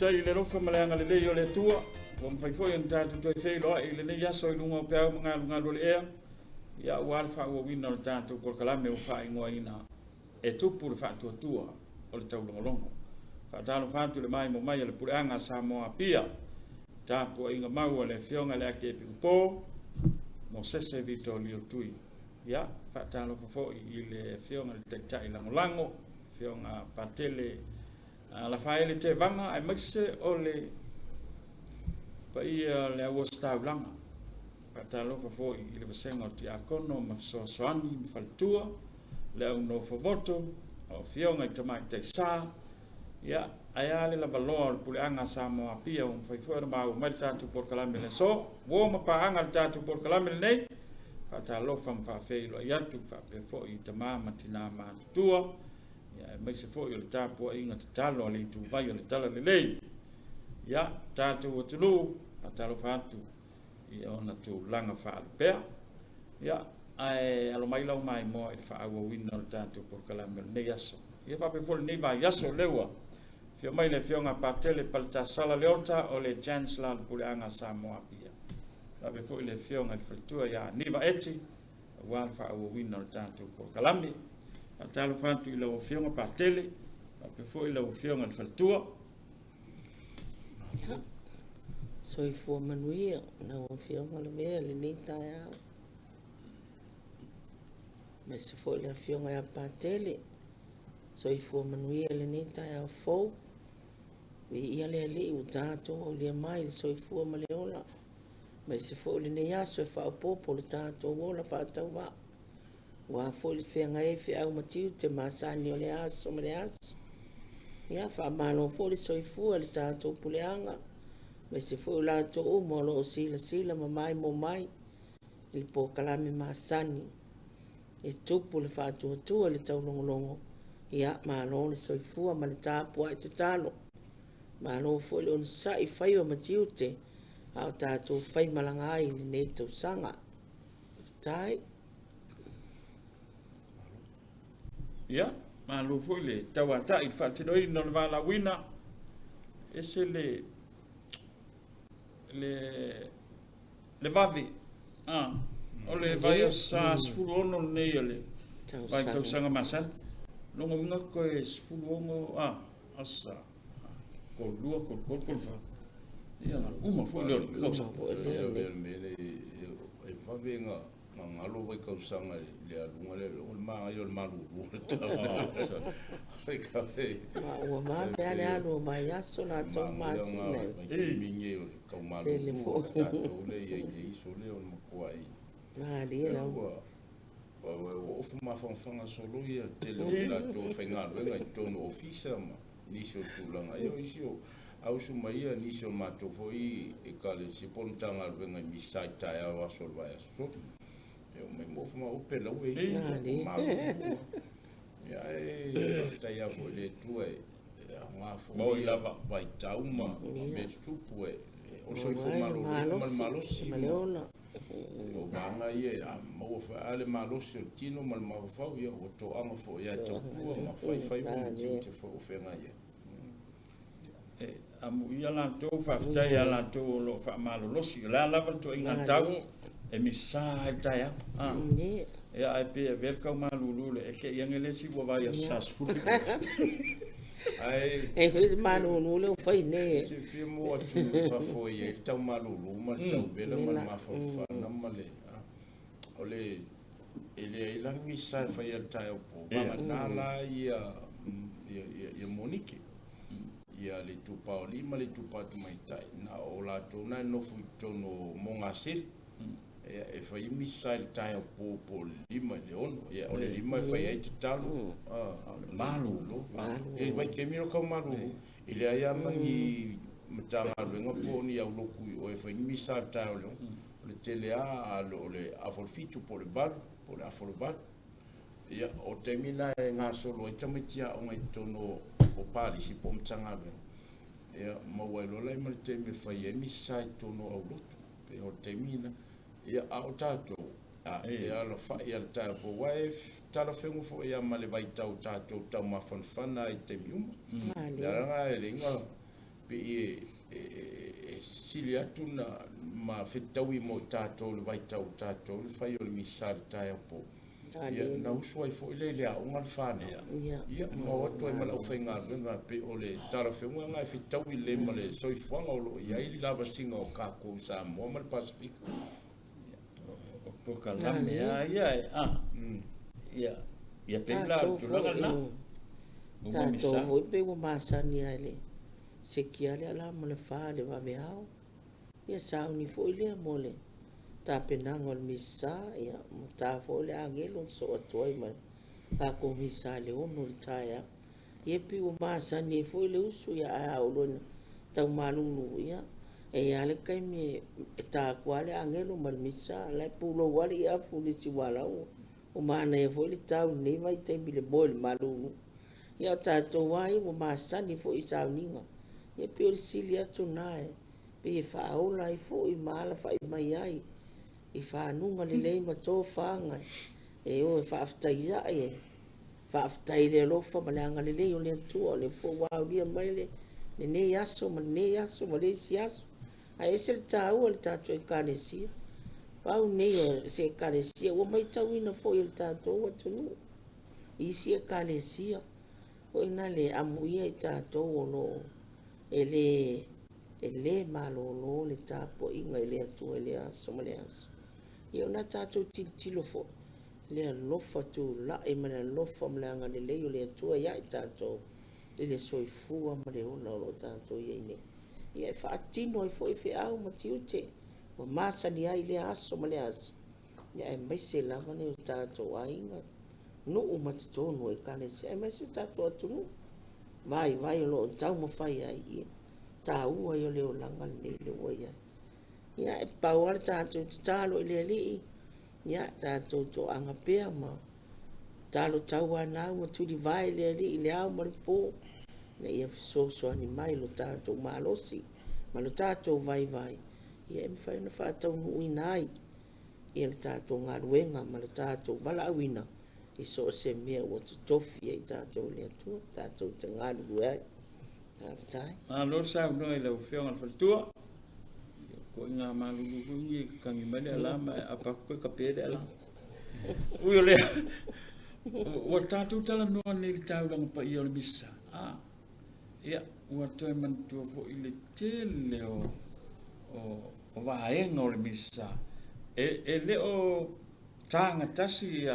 Faafetai i le alofa ma le agalelei o le Atua, ua mafai foi ona tatou toe feiloai i lenei aso i luga o peau ma galugalu o le ea, ia aua le faaauauina o le tatou polokalame ua faaigoaina E Tupu le Faatuatua o le Taulogologo. Faatalofa atu i le maimoa mai a le Puleaga a Samoa Apia, tapuaiga mau a le Afioga i le Akiepikopo Mosese Vitolio Tui. Ia, faatalofa foi i le Afioga i le Taitai Lagolago, Afioga Patele Lafaele Tevaga aemaise o le paia o le Auositaulaga. Faatalofa foi i le vasega o Tiakono ma Fesoasoani ma Faletua, le au nofovoto, o Afioga i Tamaitai Sa, ia, ae a le lavaloa o le Puleaga a Samoa Apia ua mafai foi ona maua mai le tatou polokalame i le aso. Uo ma paaga le tatou polokalame lenei, faatalofa ma faafeiloai atu faapea foi i tama ma tina matutua, ia, aemaise foi o le tapuaiga tatalo a le ituvai o le Talalelei. Ia, tatou atunuu, faatalofa atu i ona tulaga faalupea. Ia, ae alo mai lau maimoa i le faaauauina o le tatou polokalame o lenei aso. Ia faapea foi lenei vaiaso lea ua afio mai le Afioga a Patele Paletasala Leota o le Chancellor o le Puleaga a Samoa Apia. Faapea foi le Afioga i le Faletua ia Aniva Eti aua le faaauauina o le tatou polokalame. Faatalofa atu i lau Afioga Patele, faapea foi lau Afioga i le Faletua. Ia, soifua manuia lau Afioga Lavea i lenei taeao. Aemaise foi le Afioga ia Patele, soifua manuia i lenei taeao fou. Viia le Alii ua tatou aulia mai le soifua ma le ola, aemaise foi o lenei aso e faaopoopo le tatou ola faatauvaa. Aua foi le feagai ai feau ma tiute masani o le aso ma le aso. Ia, faamalo foi le soifua i le tatou puleaga, aemaise foi o latou uma o lo o silasila ma maimoa mai i le polokalame masani e tupu le faatuatua i le taulogologo. Ia, malo le soifua ma le tapuai tatalo. Malo foi le onosai i faiva ma tiute a o tatou faimalaga ai i lenei tausaga. Faafetai. Ia, malo foi le tauatai i le faatinoina o le valaauina. Ese le le le vave. Ah, o le vaiaso 16 lenei o le vaitausaga masani. Lona uiga toe 16 ah, asa 32, 33, 34. Ia, uma foi lea o le tausaga. E vave na galo vaitausaga i le aluga lea, o le manaia o le malulu o le tau. Ma ua vave lava le alu o vaiaso latou masina. Vaitaimi nei o le tau malulu o tatou lea e i ai nei, sole o le matuai. Malie lava. Ua ofu mafanafana solo ia le tele o i latou e faigaluega i totonu o ofisa ma nisi o tulaga. Ia o isi o ausu mai ia nisi o matou foi ekalesia po o le Matagaluega i misa i taeao o aso o le vaiaso solo. E omai ma ofu ma ope lau e isi o malulu. Ia ae faafetai lava foi i le Atua e aoga foi ia vaitau ma mea tutupu e o le soifua maloloina ma le malosi ma le ola. O vaega ia a maua foi lava le malosi o le tino ma le mafaufau, ia ua toaga foi ia tautua ma fai faiva ma tiute foi o feagai ai. E amuia latou, faafetai ia latou o lo o faamalolosi. O le a lava le tuuaiga tau, e misa ai le taeao. Ah. Ia, ae pei e avea le tau malulu le eke i ane le isi ua vaai aso sa 17. Ae E foi le malulu le ua fai nei. E fia mo atu i fafo e i ai le tau malulu ma le tau vela ma le mafanafana ma le o le e leai la ni misa e faia i le taeao po vagana la ia ia monike ia le itupa o alii ma le itupa tamaitai na o latou na e nofo i totonu o mogaseli e fai misa i le taeao po po o le 5 i le 6. Ia, o le 5 e fai ai tatalo, malulu. I le vaitaimi o tau malulu, e leai lava ma ni Matagaluega po o ni aulotu i o e fai ni misa i le taeao i le 6. O le tele lava o le afa o le 7 po o le 8 po o le afa o le 8. Ia, o taimi na e gasolo ai tamaiti aoga i totonu o palisi po o Matagaluega, ia, maua ai loa la ma le taimi e fai ai misa i totonu o aulotu. Pei o le taimi lena. Ia, a o tatou, e alafai lava i le taeao fou, aua e talafeauga foi lava ma le vaitau tatou taumafanafana ai i taimi uma. O le ala lena e Pei e sili atu na ma fetaui mo i tatou i le vaitau o tatou i le fai o le misa i le taeao po. Ia, na usu ai foi lea i le aoga le fanau. Ia, ma o atu ai ma le aufaigaluega pei o le talafeuga lena e fetaui lelei ma le soifuaga o lo o i ai le lavasiga o tatou i Samoa ma le Pasefika. O polokalame lava ia e, a, ia, ia pei la o le tulaga lena. Tatou foi pei ua masani lava i le seki lava lea la ma le fa i le vaveao. Ia sauni foi lea mo le tapenaga o le Misa, ia ma ta foi le agelo na sosoo atu ai ma le tatou Misa i le 6 i le taeao. Ia pei ua masani ai foi le usu, ia ae a oo loa ina tau malulu, ia e i ai lava le taimi e ta atu lava le agelo ma le Misa, o la e pulou lava le iafu i le isi valaau. Ua manaia foi le tau i lenei vaitaimi i le moe i le malulu. Ia o tatou lava ia ua masani foi i sauniga. Ia pei o le sili atu lena e pei e faaola ai foi ma alafai mai ai i faguga lelei ma tofaga e o e faafetai ai, e faafetai i le alofa ma le agalelei o le Atua, o lea foi ua aulia mai lenei aso ma lenei aso ma le isi aso. Ae ese le taua i le tatou Ekalesia. Pau nei o se Ekalesia ua matauina foi e le tatou atunuu i isi Ekalesia foi na le amuia i tatou o lo o e le malolo le tapuaiga i le Atua i lea aso ma lea aso. Ia ona tatou tilotilo foi i le alofa tulai ma le alofa ma le agalelei o le Atua ia i tatou i le soifua ma le ola o lo o tatou i ai nei. Ia e faatino ai foi feau ma tiute ua masani ai i lea aso ma lea aso, ia aemaise lava nai o tatou aiga, nuu ma totonu o Ekalesia, aemaise o tatou atunuu vaivai o lo o taumafai ai, ia taua ia o le olaga lenei lea ua i ai. Ia e pau lava le tatou tatalo i le Alii, ia tatou toaga pea ma tatalo tauanau ma tulivae i le Alii i le ao ma le po, ina ia fesoasoani mai lo tatou malosi ma lo tatou vaivai, ia e mafai ona faataunuuina ai ia le tatou galuega ma le tatou valaauina i so o se mea ua totofi ai tatou e le Atua, tatou te galulue ai. Faafetai. Malo le saunoa i lau Afioga i le Faletua. Ia, ko i ngā malulu foi ni e kangi mai le ala ma e apa atu koe kape le ala. Ui o lea, ua tatou talanoa nei i le taulaga paia o le misa. Ah, ia, ua toe manatua foi le tele o vaega o le misa. E le o tagatasi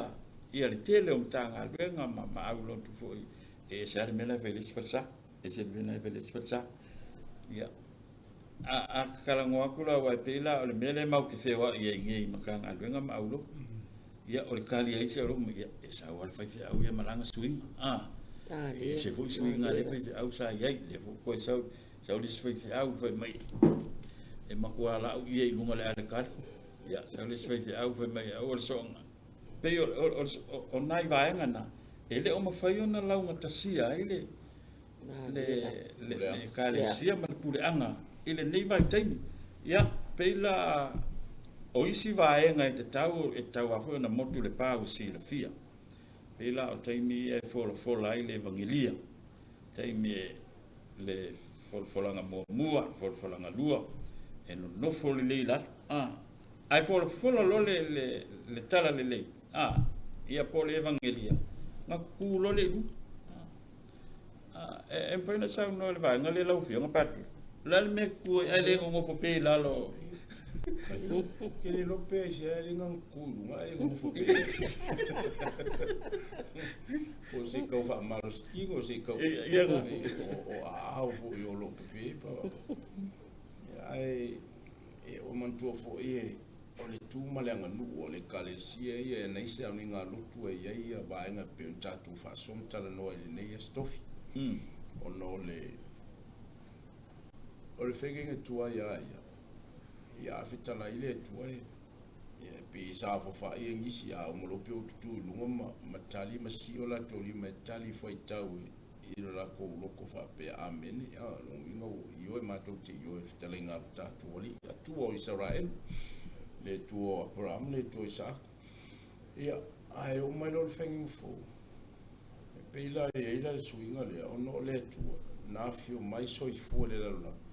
ia le tele o Matagaluega ma aulotu foi. E ese lava le mea la e fai i le isi falesa, ese le mea la e fai i le isi falesa. Ia, a talanoa atu la, aua e pei la o le mea lea matou te feoai ai nei i Matagaluega ma aulotu. Ia, o le tali a isi aulotu, ia, e sau lava le faifeau ia ma lana suiga. E ese foi suiga a lea faifeau sa i ai, lea foi toe sau, sau le isi faifeau fai mai, e matua lau ia i luga o le aletali. Ia, sau le isi faifeau fai mai, aua le soonga. Pei o nai vaega na, e le o mafai ona laugatasia ai le Ekalesia ma le puleaga i lenei vaitaimi. Ia, pei la o isi vaega e tatau, e tatau lava foi ona motu le pa ua silafia. Pei la o taimi ia e folafola ai le evagelia, taimi e le folafolaga muamua, le folafolaga lua, e nonofo lelei i lalo. Ae folafola loa le tala lelei, ia po o le evagelia, na tutu loa le i luga. E mafai ona saunoa i le vaega lea lau Afioga Patele? O le a le mea e tutu ai ae le nonofo pea i lalo? Ke le iloa pea i se ae le na tutu i luga ae le nonofo pea. Po o se tau faamalositino, o se tau o aao foi o loo pepe pa. Ae e o manatua foi e o le tu ma le aganuu o le Ekalesia ia e ana ai se aoniga lotu e i ai ia vaega e pei ona tatou faasoa ma talanoa i lenei Aso Tofi. Ona o le feagaiga tuai lava ia, ia a fetalai le Atua e pei e saofafai ai nisi, a uma loa pei ua tutu i luga ma tali ma sio latou lima e tali fuaitau i lo latou loto faapea Amene. Lona uiga ua ioe matou te ioe i le fetalaiga a lo tatou Alii, Atua o Isaraelu, le Atua o Aperamo, le Atua o Isaako. Ia, ae oo mai loa le faiga fou, Pei la e i ai la le suiga lea, ona o le Atua na afio mai soifua i le lalolagi.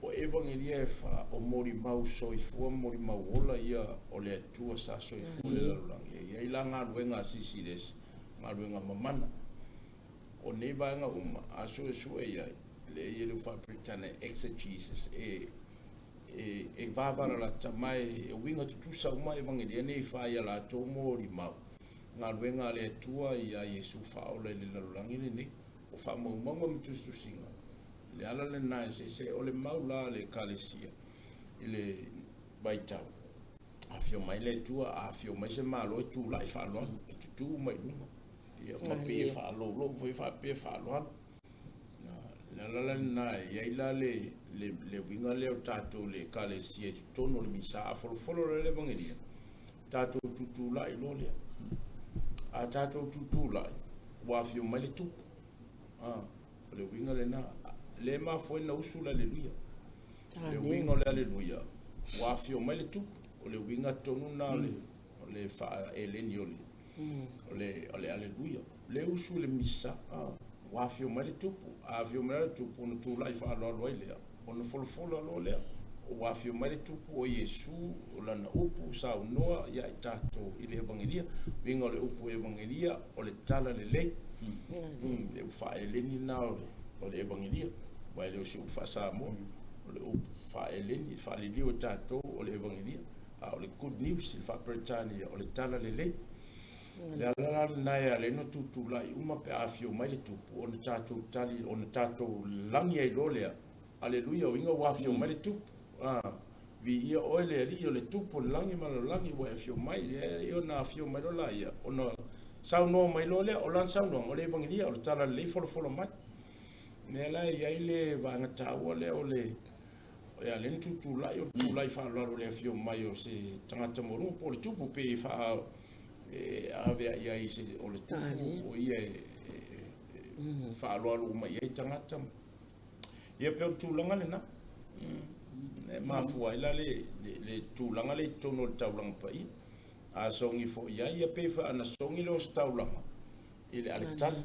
O Evagelia e fa, o molimau soifua ma molimau ola ia o le Atua sa soifua i le lalolagi. E i ai la galuega a sisi le isi, galuega mamana. O nei vaega uma, a suesue i ai, lea e i ai le faa-Peretania exegesis, e vavalalata ma e uiga tutusa uma Evagelia nei e fa ia latou molimau, galuega a le Atua ia Iesu faaola i le lalolagi lenei, o faamaumauga ma tusitusiga. Le ala lena e se o le mau la a le Ekalesia i le vaitau, afio mai le Atua, afio mai se Malo e tulai faaaloalo, e tutū mai luga, ia ma pei e faaloulou foi faapea faaaloalo. Le ala la lena e i ai la le uiga lea o tatou le Ekalesia i totonu o le misa, a folofolo loa le Evagelia, tatou tutulai loa lea. A tatou tutulai, ua afio mai le tupu. O le uiga lena. Le mafua ai ona usu le Aleluia. Le uiga o le Aleluia, ua afio mai le tupu. O le uiga tonu lena o le faaeleni o le Aleluia. Le usu i le misa, ua afio mai le tupu. A afio mai le tupu, ona tulai faaaloalo ai lea, ona folafola loa lea. Ua afio mai le tupu o Iesu, o lana upu saunoa ia i tatou i le Evagelia. Uiga o le upu Evagelia, o le tala lelei. Le upu faaeleni lena o le Evagelia. Aua e le o se upu faa-Samoa. O le upu faaeleni, faaliliu e tatou o le Evagelia. A o le good news i le faa-Peretania, o le tala lelei. Le ala la lena e ala ai ona tutulai uma pe a afio mai le tupu, ona tatou tali, ona tatou lagi ai loa lea, Aleluia, uiga ua afio mai le tupu. Viia oe le Alii o le tupu o le lagi ma le lalolagi ua e afio mai. E ona afio mai loa laia, ona saunoa mai loa lea, o lana saunoaga, o le Evagelia, o le tala lelei folafolafola mai. Lea la e i ai le vaega taua lea o le e ala ai ona tutulai, o le tulai faaaloalo i le afio mai o se tagata maualuga po o le tupu pe faa e ave i ai se o le tupu o ia e faaaloalo uma i ai tagata. Ia pei o le tulaga lena. E mafua ai la le tulaga lea i totonu o le taulaga paia. A sogi foi i ai, ia pei foi ana sogi lea o se taulaga i le aletale.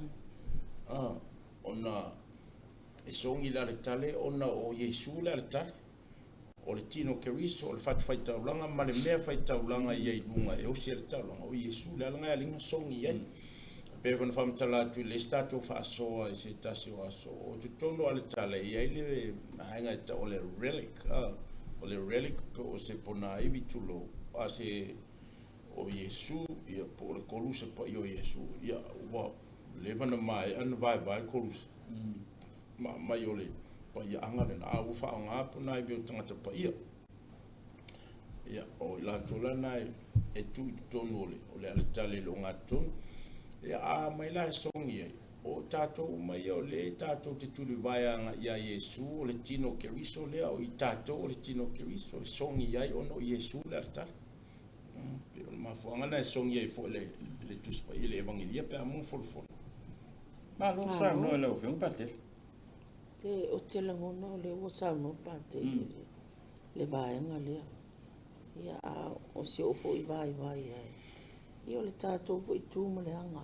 Ona e sogi i le aletale ona o Iesu le aletale. O le tino Keriso, o le fatafaitaulaga ma le mea faitaulaga ia i luga e osi ai le taulaga, o Iesu le ala e aliga sogi i ai. Pei foi ona faamatala atu i le isi tatou faasoa i se tasi o aso, o totonu o aletale e i ai le vaega e tau o le relic, o le relic po o se ponaivi tulou, a se o Iesu, ia po o le koluse paia o Iesu, ia ua leva ona maea ona vaevae le koluse. Ma aumai o le paiaaga lena, a ua faaaoga ponaivi o tagata paia. Ia, o i latou la na e tuu i totonu o le aletale i le ogatotonu. Ia, a mai la e sogi ai, o tatou uma ia o lea tatou te tulivae agai ia Iesu, o le tino o Keriso lea, o i tatou o le tino o Keriso, e sogi ai ona o Iesu le aletale. Pei o le mafuaaga lena e sogi ai foi le Tusi Paia i le Evagelia pe a mo folafolafola. Malo saunoa i lau Afioga Patele. Te, o te lagona o lea ua saunoa Patele i le vaega lea. Ia, a o si ou foi vaivai ai, ia o le tatou foi tu ma le aga,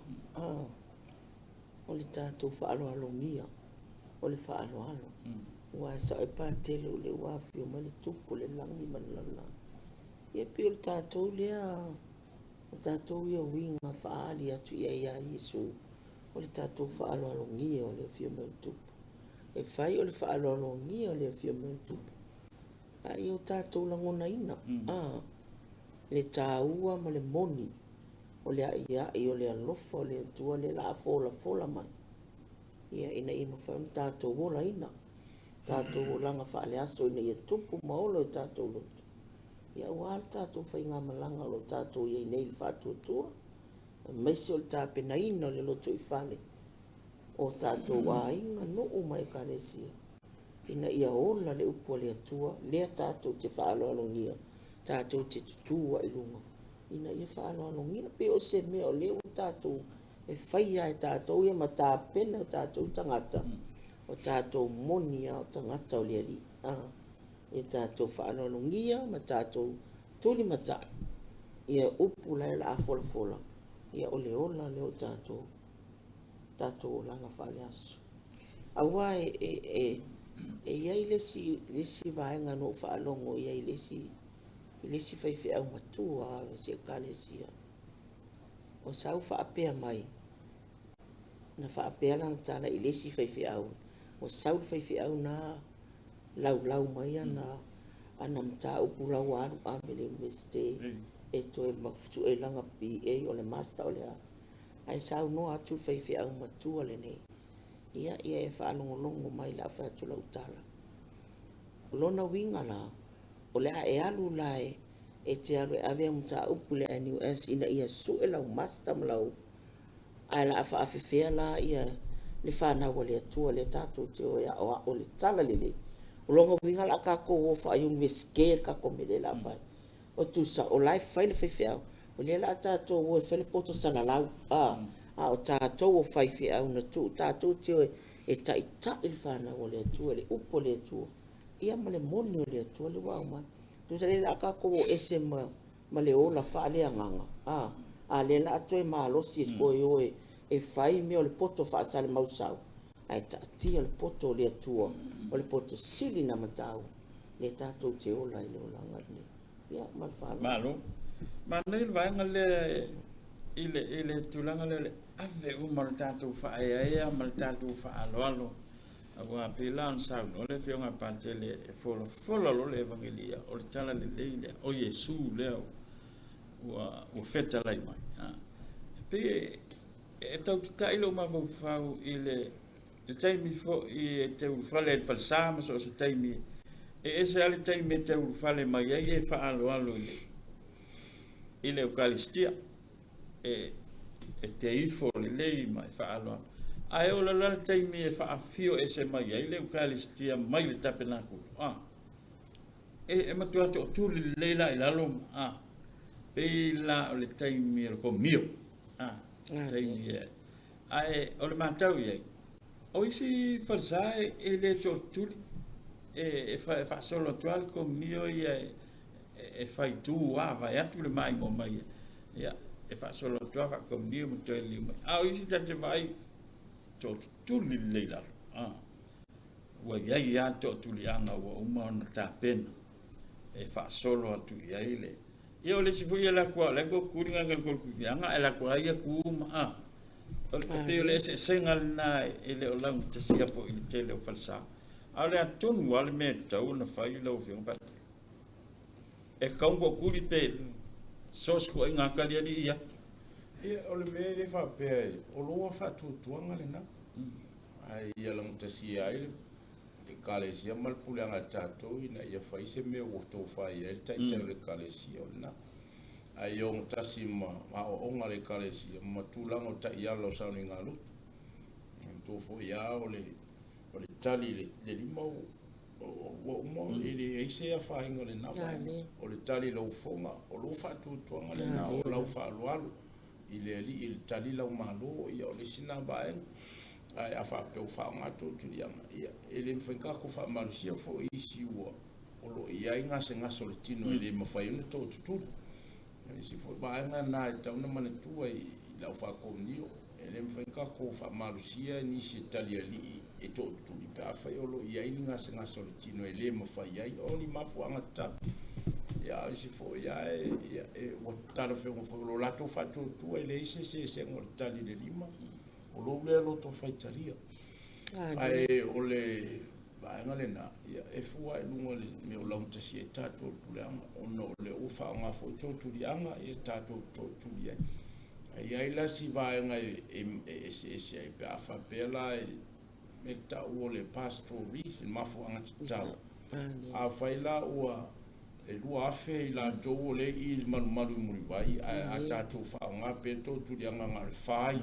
o le tatou faaaloalogia, o le faaaloalo. Aua e sao e Patele o lea ua afio mai le tupu o le lagi ma le lalolagi. Ia pei o le tatou lea, o tatou ia uiga faaali atu i ai ia Iesu, o le tatou faaaloalogia o le afio mai o le tupu. E fai o le faaaloalogia o le afio mai o le tupu, a ia o tatou lagonaina le taua ma le moni o le aiai o le alofa o le Atua lea la a folafola mai, ia ina ia mafai ona tatou olaina, tatou olaga faaleaso ina ia tupu ma ola i tatou loto. Ia aua le tatou faigamalaga o lo o tatou i ai nei i le faatuatua, aemaise o le tapenaina o le lotoifale o tatou aiga, nuu ma ekalesia, ina ia ola le upu a le Atua, lea tatou te faaaloalogia, tatou te tutū ai i luga, ina ia faaaloalogia. Pei o se mea o lea ua tatou e faia e tatou ia ma tapena o tatou tagata, o tatou moni a o tagata o le Alii. Ia tatou faaaloalogia ma tatou tulimatai ia upu la e o le a folafola, ia o le ola lea o tatou. tatou olaga faaleaso. Aua e i ai le isi vaega na ou faalogo i ai i le isi faifeau matua o se ekalesia, o sau faapea mai, na faapea lana tala i le isi faifeau, ua sau le faifeau na laulau mai ana mataupu la ua alu ave i le Iunivesite e toe sue lana BA o le Master o le a. Ae saunoa atu le faifeau matua lenei, ia e faalogologo mai o le a fai atu lau tala. O lona uiga la, o le a e alu la e te alu e ave au mataupu i le NUS ina ia sue lau Master ma lau... Ae o le a faafefea la le fanau a le Atua lea tatou te o e aoao i le Talalelei. O lona uiga o le a tatou o faa-Iunivesite le tatou mea lea o le a fai. O tusa o la e fai le faifeau, o lea o le a tatou o e fai le poto salalau, a o tatou o faifeau na tuu tatou te o e taitai le fanau a le Atua, le upu a le Atua, ia ma le moni o le Atua lea ua aumai. Tusa o lea o le a tatou o ese ma le ola faaleagaga, a lea o le a toe malosi e toe o e fai mea o le poto faasalamausau, ae taatia le poto o le Atua, o le poto sili na matau, lea tatou te ola i le olaga lenei. Ia, ma le faaaloalo. Malo. Manaia le vaega lea i le tulaga lea o le ave uma o le tatou faaeaea ma le tatou faaaloalo, aua pei la ona saunoa le Afioga a Patele e folafola loa le Evagelia, o le Talalelei lea, o Iesu lea ua fetalai mai. E pei e tau tatai lou mafaufau i le taimi foi e te ulufale ai i le falesa ma so o se taimi, e ese lava le taimi e te ulufale mai ai e faaaloalo i le Eukalistia, e te ifo lelei ma e faaaloalo. Ae oo la le taimi e faafio ese mai ai le Eukalistia mai le tapenakulo, e matua tootuli lelei la i lalo, pei la o le taimi o le komio, taimi e. Ae o le matau i ai, o isi falesa e le tootuli, e faasolo atu lava le komio ia e fai tu lava, vae atu le maimoa mai, ia, e faasolo atu lava faakomio ma toe liu mai. A o isi ta te vaai, tootuli lelei lalo, ua i ai lava tootuliaga ua uma ona tapena e faasolo atu i ai le... Ia o le isi foi ia le atu a o le tootuli nga le tootuli ae le atu ai ia tu ma o le pei o le eseesega lena e le o laugatasia foi i le tele o falesa. A o le atonu lava le mea e tatau ona fai lau Afioga Patele. E tatau ona tootuli pe so o se tuuaiga talialii ia. Ia, o le mea e le faapea o loa faatuatuaga lena. Ae ia laugatasia ai le ekalesia ma le puleaga a tatou ina ia fai se mea ua tofa i ai le taitai o le ekalesia o lena. Ae ia ogatasi ma aoaoga a le ekalesia ma tulaga o taiala o sauniga a lotu. Tou foi lava o le tali le lima ua uma e leai se afaina o lena vaega. O le tali lau fofoga, o lou faatuatuaga lena, o lau faaaloalo i le alii i le tali lau malo, ia o le isi na vaega. Ae a faapea ua faaaoga tootoliaga, ia e le mafai tatou faamalosia foi isi ua o lo o i ai gasegase o le tino e le mafai ona tootutuli. O le isi foi vaega na e tatau ona manatua i lau faakomunio, e le mafai tatou faamalosia nisi e tali alii e tootutuli pe afai o lo o i ai ni gasegase o le tino e le mafai ai o ni mafuaaga tatau. Ia o isi foi ia, ua talafeauga foi o lo latou faatuatua e leai se eseesega o le tali i le lima, o lou lea loto faitalia. Ae o le vaega lena, ia, e fua i luga le mea o laugatasia ai tatou le puleaga, ona o lea ua faaaoga foi totuliaga, ia tatou tootuli ai. Ae i ai la si vaega e eseese ai pe a faapea la e tau o le pastoral reason, mafuaaga tatau. A fai la ua e 2,000 i latou o lea i le malumalu i Mulivai, ae a tatou faaaoga pea totuliaga na o le fai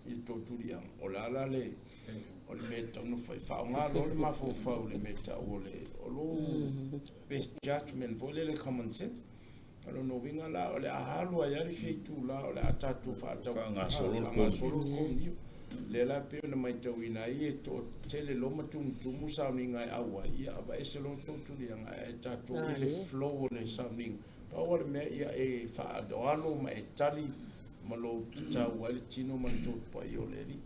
i le totuliaga, o le a la le o le mea e tatau ona fai, faaaoga loa le mafaufau i le mea e tau o le o lou best judgment foi lele, common sense. O lona uiga la o le a alu ai lava le fia itula o le a tatou faatau Faagasolo le faagasolo le komunio. Lea la pei ona matauina ai e toatele loa ma tumutumu sauniga e auai, ia aveese loa totuliaga ae tatou i le flow o le sauniga. Pau o le mea ia e faaaloalo ma e tali ma lou tatau ai le tino ma le totupai o le alii.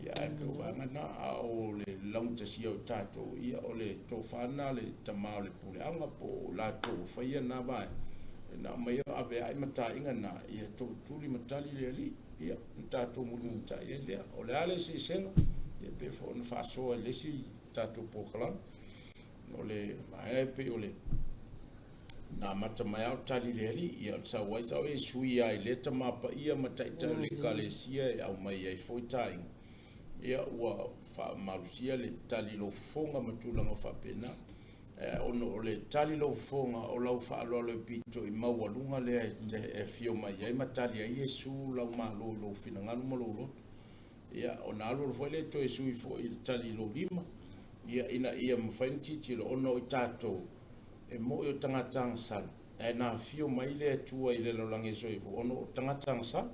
Ia ae pei o vaega na, a o le laugatasia o tatou, ia o le tofa lena a le tama o le puleaga po o latou o faia na vaega, na aumai avea'i mataiga na, ia tootuli ma tali le alii, ia na tatou mulimulita'i ai lea. O le a le eseesega, ia pei foi ona faasoa i le isi tatou polokalame, o le vaega e pei o le na amata mai lava o tali le alii, ia o le sau ai sau e sui lava i lea tama paia ma taitai o le ekalesia e aumai ai foi taiga, ia ua faamalosia le tali lou fofoga ma tulaga faapena. Ona o le tali lou fofoga o lau faaaloalo e pito i maualuga lea e afio mai ai ma tali ai Iesu lau malo i lou finagalo ma lou loto. Ia, ona alu alu foi lea toe sui foi i le tali i lou lima, ia, ina ia mafai ona tilotilo, ona o i tatou, e mo'i o tagata agasala, ae na afio mai le Atua i le lalolagi e soifua, ona o tagata agasala,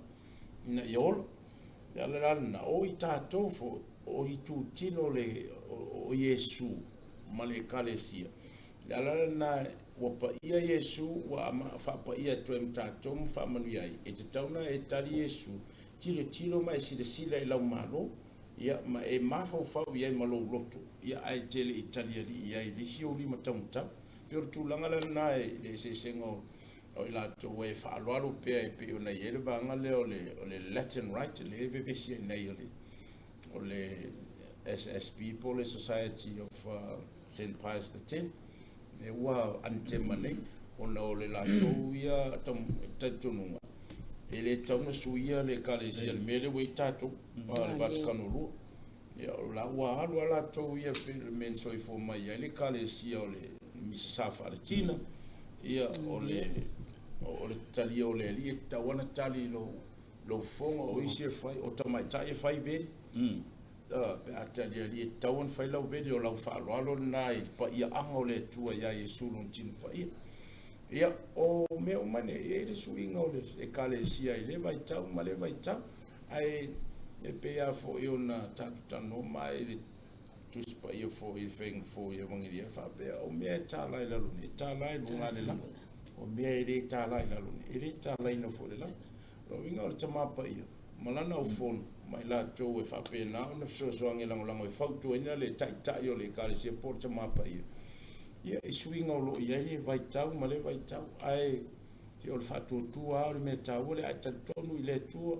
ina ia ola. O le ala la lena, o i tatou foi, o itutino o, le, o, o Iesu ma le Ekalesia. O le ala lena ua paia Iesu, ua faapaia atu ai ma tatou ma faamanuia ai, e tatau ona e tali Iesu, tilotilo ma e silasila i lau Malo, ia, ma e mafaufau i ai ma lou loto, ia, ae e te le i talialii i ai i le isi ou lima taumatau. E pei o le tulaga la lena i le eseesega o, o i latou e faaaloalo pea e pei ona i ai le vaega lea o le, o le Latin Rite, lea e vevesi ai nei o le, o le SSP po o le Society of St. Pius X, lea ua anatema nei, ona o le latou ia talitonuga, e le tatau ona suia le ekalesia i le mea lea ua i ai tatou, le Vatikano II. Ia, o la ua alu lava latou ia pei o le mea na soifua mai ai le ekalesia o le Misasa Faalatina, ia, o le, o le talia o le Alii e tatau lava ona tali i lou, lou fofoga, o isi e fai, o tamaitai e fai veli, pe a tali alii e tatau ona fai lau veli, o lau faaaloalo lena i le paiaaga o le Atua ia Iesu lona tino paia. Ia, o mea uma nei, e i ai le suiga o le ekalesia i lea vaitau ma lea vaitau, ae e pei lava foi ona tatou talanoa mai i le Tusi Paia foi i le Faiga Fou i Evagelia e faapea, o mea e tala i lalo nei, e tala i luga o le lagi. O mea e le tala i lalo nei, e le talaina foi i le lagi. O lona uiga o le Tama Paia ma lana aufono ma i latou e faapena ona fesoasoani e lagolago e fautuaina le Taitai o le Ekalesia po o le Tama Paia, ia i suiga o lo o i ai le vaitau ma le vaitau. Ae se o le faatuatua lava o le mea taua lea, ae talitonu i le Atua,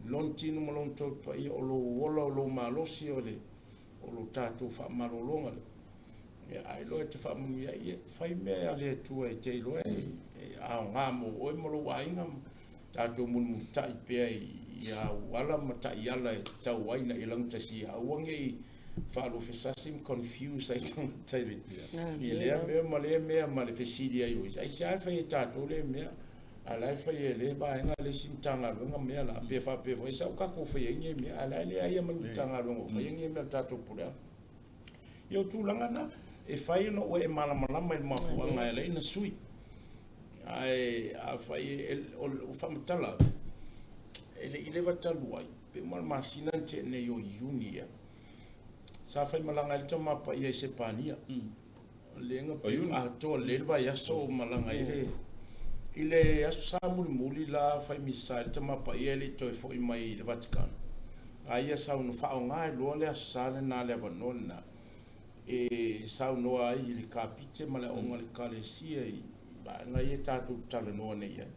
Lona tino ma Lona Toto Paia, o lou ola, o lou malosi, o le o lo tatou faamalologa lea. Ia, a iloa e te faamanuia ai, ia, fai mea a le Atua e te iloa e, e aoga mo oe ma lou aiga, ma tatou mulimulitai pea i, i au ala ma taiala e tatau ai ina ia laugatasia. Aua ne i faaluafesasi ma confuse ai tagata i le, i lea mea ma lea mea ma le fesili ai o isi, aisea e fai e tatou lea mea? A o la e fai e le vaega le isi Matagaluega mea la, pe faapea foi, sa o tatou faia ai nei mea, a o la e leai lava ma ni Matagaluega o faia nei mea o le tatou puleaga. Ia o tulaga na, e fai ona ua e malamalama i le mafuaaga e ala ai ona sui. Ae afai e, o faamatala atu, e le i leva talu ai, pe uma le masina na tea nei o Iuni ea, sa faimalaga ai le Tama Paia i Sepania. Le na pei atoa lelei le vaiaso o malaga ai le i le Aso Sa mulimuli la fai misa ai le Tama Paia e le i toe foi mai i le Vatikano. A ia saunoa faaaoga ai loa le Aso Sa lena le avanoa lena e saunoa ai i le kapite ma le aoga a le Ekalesia i vaega ia tatou te talanoa nei i ai.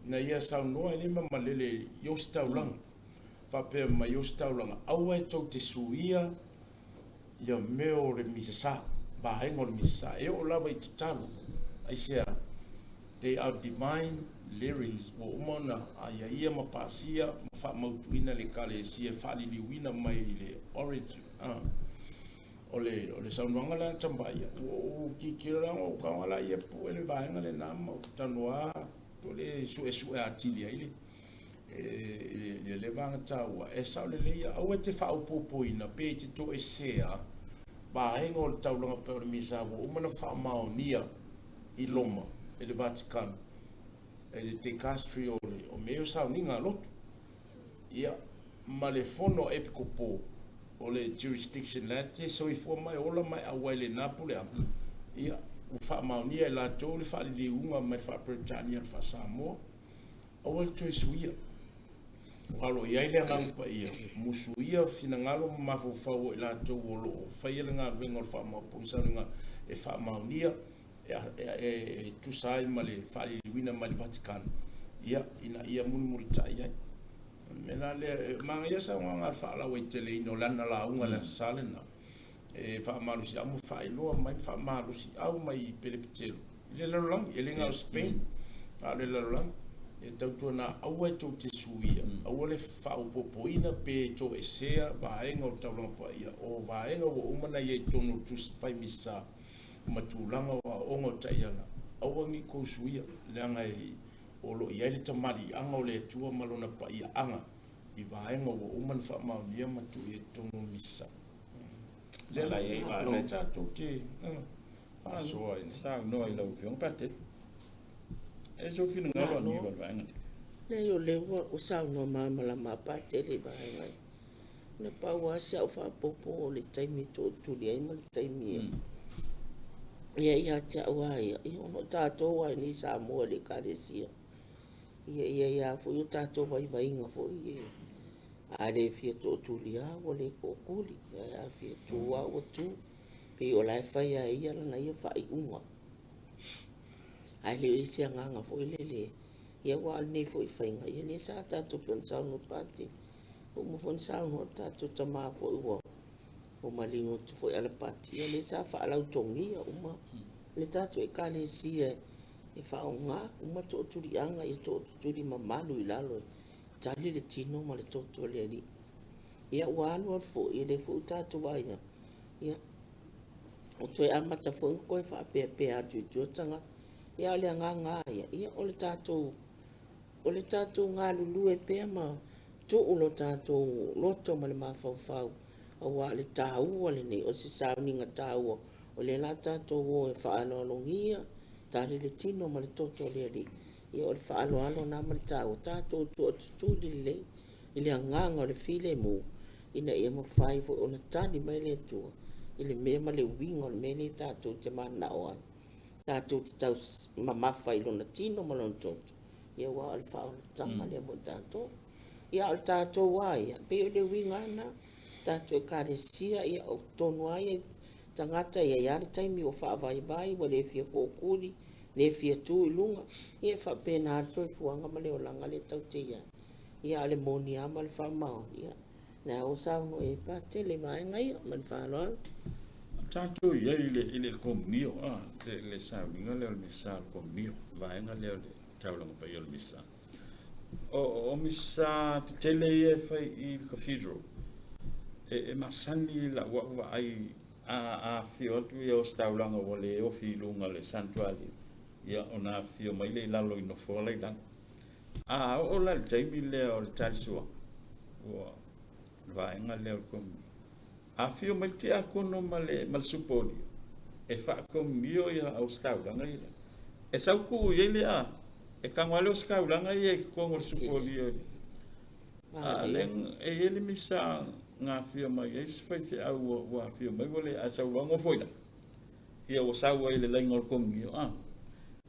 Na ia saunoa ai le mamalele i ositaulaga faapea mai ositaulaga aua e tou te suia ia mea o le misasa, vaega o le misasa, e oo lava i tatalo, aisea? They are divine lyrics, ua uma ona aiaia ma pasia ma faamautuina e le Ekalesia e faaliliuina mai i le origin. O le, o le saunoaga lea a Tambaia, ua ou tilotilo la, ua ou tago la ia pue le vaega lena ma ou talanoa atu le suesue atili ai le i le vaega taua, e sao lelei ia, aua e te faaopoopoina pe e te toesea vaega o le taulaga pei o le Misa ua uma ona faamaonia i Roma e le Vatikano, e le Dicastery o le o mea ia o sauniga a lotu, ia, ma le fono a Epikopo o le jurisdiction la e te soifua ma e ola ma e auai i lena puleaga, ia, ua faamaonia e latou le faaliliuga mai le faa-Peretania i le faa-Samoa. Aua le toe suia. Aua o lo o i ai le Agaga Paia, musuia finagalo ma mafaufau o i latou o lo o faia le galuega o le faamaopooina sauniga e faamaonia e tusa ai ma le faaliliuina mai le Vatican, ia, ina ia mulimulitai ai. O le mea la lea, e manaia saunoaga a le faalauaiteleina o lana lauga i le Aso Sa lena, e faamalosiau ma faailoa mai ma faamalosiau mai i Pelepitelu i le lalolagi, e le na o Spain, a o le lalolagi. E tautuana aua e tou te suia, aua le faaopoopoina pe toesea vaega o le taulaga paia, o vaega ua uma ona i ai i totonu o le Tusi Fai Misa ma tulaga o aoaoga o taiala, aua ne i tou suia, leaga o lo o i ai le tamaliiaga o le Atua ma Lona paiaaga i vaega ua uma ona faamaonia ma tuu i ai i totonu o Misa. Lea la e i ai vaega e tatou te faasoa ai. Saunoa i lau Afioga Patele. E sou finagalo a niva le vaega lea. Leai o lea ua saunoa malamalama a Patele i vaega ia. Na pau lava si au faaopoopo o le taimi e tootuli ai ma le taimi e ia ia te au lava ia, ia ona o tatou lava i inei i Samoa i le Ekalesia, ia e i ai lava foi o tatou vaivaiga foi e a le fia tootuli lava ua le tootuli, ae a fia tu lava ua tu. Pei o la e fai lava e ia lana ia faaiuga. Ae le o i ai se agaga foi lele, ia aua o lenei foi faiga, ia lea sa tatou pei ona saunoa Patele, ua uma foi ona saunoa le tatou tama foi ua maliu atu foi Alapati, ia lea sa faalautogia uma le tatou Ekalesia e faaaoga uma tootuliaga, ia tootutuli mamalu i lalo e tali le tino ma le toto o le Alii. Ia ua alu alu foi, ia lea foi ua tatou vaai atu, ia ua toe amata foi ona toe faapeapea atu i tua tagata. Ia a o le agaga lava ia, ia o le tatou o le tatou galulue pea ma tuu lo tatou loto ma le mafaufau, aua o le taua lenei, o se sauniga taua, o lea o le a tatou o e faaaloalogia, tali le tino ma le toto o le Alii. Ia o le faaaloalo lena ma le taua, tatou tootutuli lelei i le agaga o le filemu, ina ia mafai foi ona tali mai le Atua i le mea ma le uiga o le mea lea tatou te mananao ai. Tatou te tau mamafa i lona tino ma lona toto, ia aua o le faaolataga lea mo tatou. Ia a o le tatou lava ia, pei o le uiga lava lena, tatou Ekalesia, ia o totonu lava ia tagata e i ai lava le taimi ua faavaivai, ua le fia tootuli, le fia tu i luga, ia e faapena lava le soifuaga ma le olaga lea tatou te i ai. Ia a o le moni lava ma le faamaoni, ia lea ua saunoa i ai Patele i vaega ia. Ma le faaaloalo. Tatou i ai i le komunio, le sauniga lea o le Misa o le komunio, vaega lea o le taulaga paia o le Misa. O Misa tetele ia e fai i le cathedral, e masani lau au vaai a afifio atu ia ositaulaga ua le ofi i luga o le sanctuary, ia ona afifio mai lea i lalo i nofoa la i lalo. A oo la i le taimi lea o le tali suaga, ua le vaega lea o le komunio, afifio mai le tiakono ma le supolio e faakomunio ia ositaulaga ia. E sau tuu i ai le a, e tago lava le ositaulaga ia i totonu o le supolio. A lea e i ai le misa na afifio mai ai se faifeau ua afifio mai ua le, a sau loa nofo i lalo, ia ua sau ai i le laina o le komunio.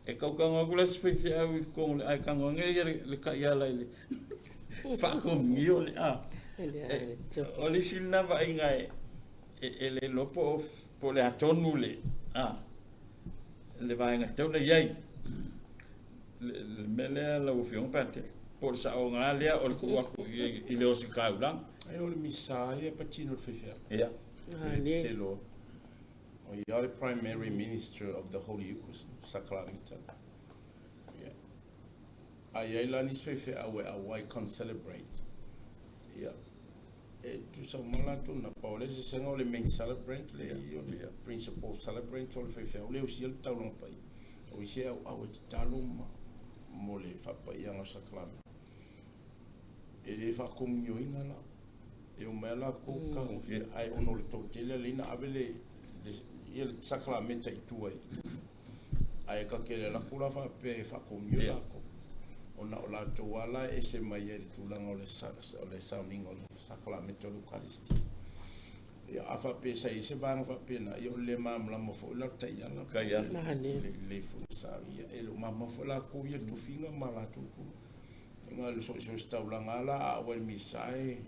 E tautago atu la se faifeau i totonu o le, ae tago ane ia le taiala i le faakomunio le a. O le isi lena vaaiga e le iloa po o le a tonu le le vaega e tatau ona i ai. Le mea lea lau Afioga Patele, po o le saoga lea o le tuu atu i le ositaulaga. Ai o le misa ia patino le faifeau. Ia. Le loa. O ia le primary minister of the Holy Eucharist, Sacramento. Ia. Ai ai la nisi faifeau e auai concelebrate. Ia. E tusa uma latou na pau le sesega o le main celebrant le o le principal celebrant o le faifeau le usia le taulaga paia. O isi e auau e tatalo ma mo le faapaiaga o sacramento. E le faakomunioina la. E o mai latou tagofia ai ona o le toatele le ina ave le ia le sacramento i tua i. Ae ka tele la kula faapea e faakomunio latou. Ona o latou ala e ese mai ai le tulaga o le sauniga o le sacramento o le Eucharistia. Ia a faapea sa i ai se vaega faapena, ia o le le malamalama foi la o le taiala. Taiala. Le foi sa ia e le o malamalama foi latou ia tofiga ma latou tulaga. Iga le soositaulaga la a ua i le misa e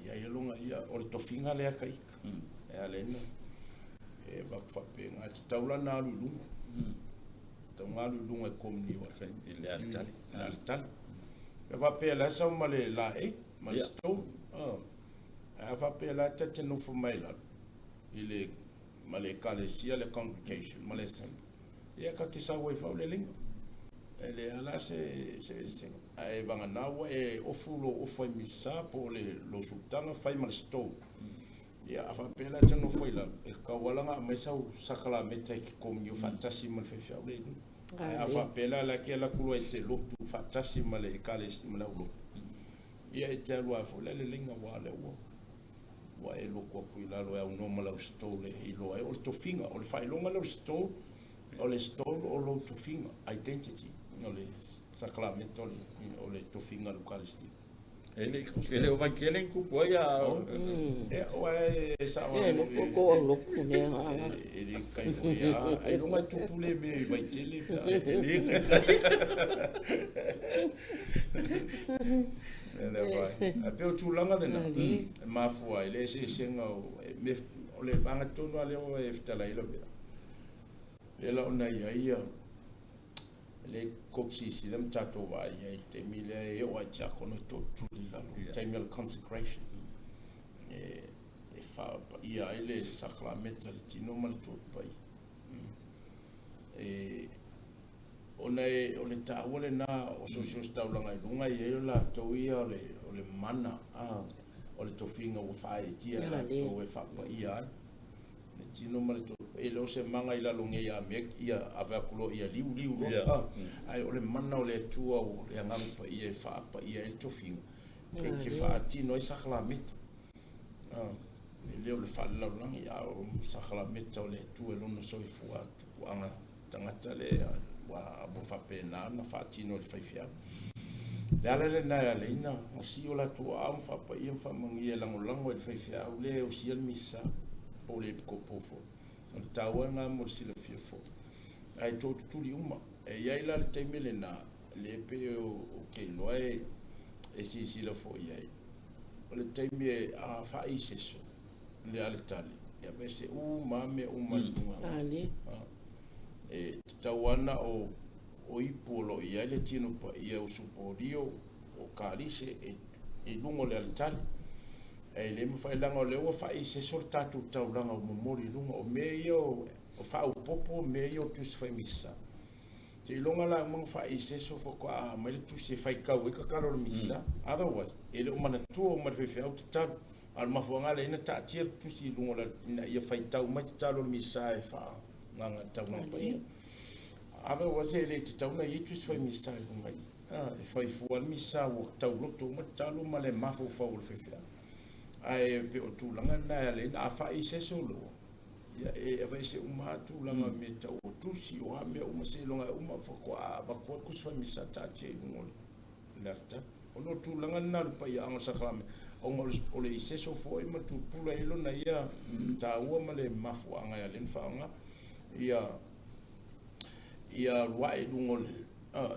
i ai loga ia o le tofiga lea ka ika. E ala ai ona e avatu faapena, e tatau la ona alu i luga. Tatau ona alu i luga e komunio ai. I le alitali. I le alitali. Pe faapea la e sau ma le laei, ma le stone. A faapea la e ta te nofo mai lalo i le ma le ekalesia, le congregation ma le assembly. Ia ka te sau ai foi le liga. E le ala se se ae vagana ua e ofu lou ofa i misa po o le lou sulutaga fai ma le stone. Ia a faapea la e te nofo i lalo, e tatau lava la ona aumai sau sakalameta e te komunio faatasi ma le faifeau lea i luga. Ae a faapea la la e te alu atu loa e te lotu faatasi ma le ekalesia ma le aulotu, ia e te alu lava foi la i le laina aua o lea ua ua e lotu atu i lalo e aunoa ma lau stole e iloa ai o le tofiga. O le faailoga lea o le stole, o le stole o lou tofiga, identity, o le sakalameta o le tofiga o le Ukaristia. E le o Vaitele ni tupu ai a Ia, ua e sao E loko ko au loku mea ala. E le kai foi a ai longa e tupu le mea i Vaitele pe a e le e le vai. Ae pei o tulaga lena e mafua ai le eseesega o me o le vaega tonu lava lea ua e fetalai ai lau vea. Pei la ona i ai ia le kou silasila ma tatou vaai i ai i le taimi lea e oo ai tiakono e tootuli i lalo, le taimi o le consecration e faapaia ai le sakalameta le tino ma le tuapaia. E ona e o le taua lena o soosootaulaga i luga e i ai o latou ia o le mana o le tofiga ua faaeetia e latou e faapaia ai le tino ma le tuapaia. E le o se maga i lalo nei a mea ia ave atu loa ia liu liu loa, ae o le mana o le Atua o le Agaga Paia e faapaia ai le tofiga e te faatino ai sakalameta. E le o le faalelalolagi, a o sakalameta o le Atua i lona soifua tupuaga tagata lea ua faapena ona faatino e le faifeau. Le ala lena e ala ai ona sii o latou aao ma faapaia ma faamanuia e lagolago ai le faifeau lea e osia le misa po o le epikopo foi. O le taua lena mo le silafia foi. Ae tootutuli uma. E i ai la le taimi lena, le pei o ke iloa e silasila foi i ai. O le taimi e a faaiseso le aletali, ia aveese uma lava mea uma i luga. E tatau lava ona o ipu o lo o i ai le tino paia o usupolio o kalise i luga o le aletali. Ae le mafai leaga o lea ua faaiseso le tatou taulaga ua momoli i luga. O mea ia o faaopoopo mea ia o tusi faimisa. Seiloga la uma ona faaiseso faatoa aumai le tusi e faitau ai tatalo o le misa. Otherwise, e le o manatua uma e le faifeau tatalo. A o le mafuaaga lea e ala ai ona taatia le tusi i luga o le ina ia faitau mai tatalo o le misa e faaagaga i le taulaga paia. Otherwise, e le tatau ona i ai tusi fai misa i luga i i. E fai fua le misa ua tauloto uma tatalo ma le mafaufau o le faifeau. Ae pei o le tulaga lena e ala ai ona a faaiseso loa, ia e aveese uma lava tulaga o mea tau o tusi o a mea uma seiloga e uma faatoa avatu ai le tusi fai misa taatia i luga o le aletali. Ona o le tulaga lena o le paiaaga o le sakalameta, ona o le iseso foi ma tupula ai lona ia taua ma le mafuaaga e ala ai ona faaaoga ia ia alu ae i luga o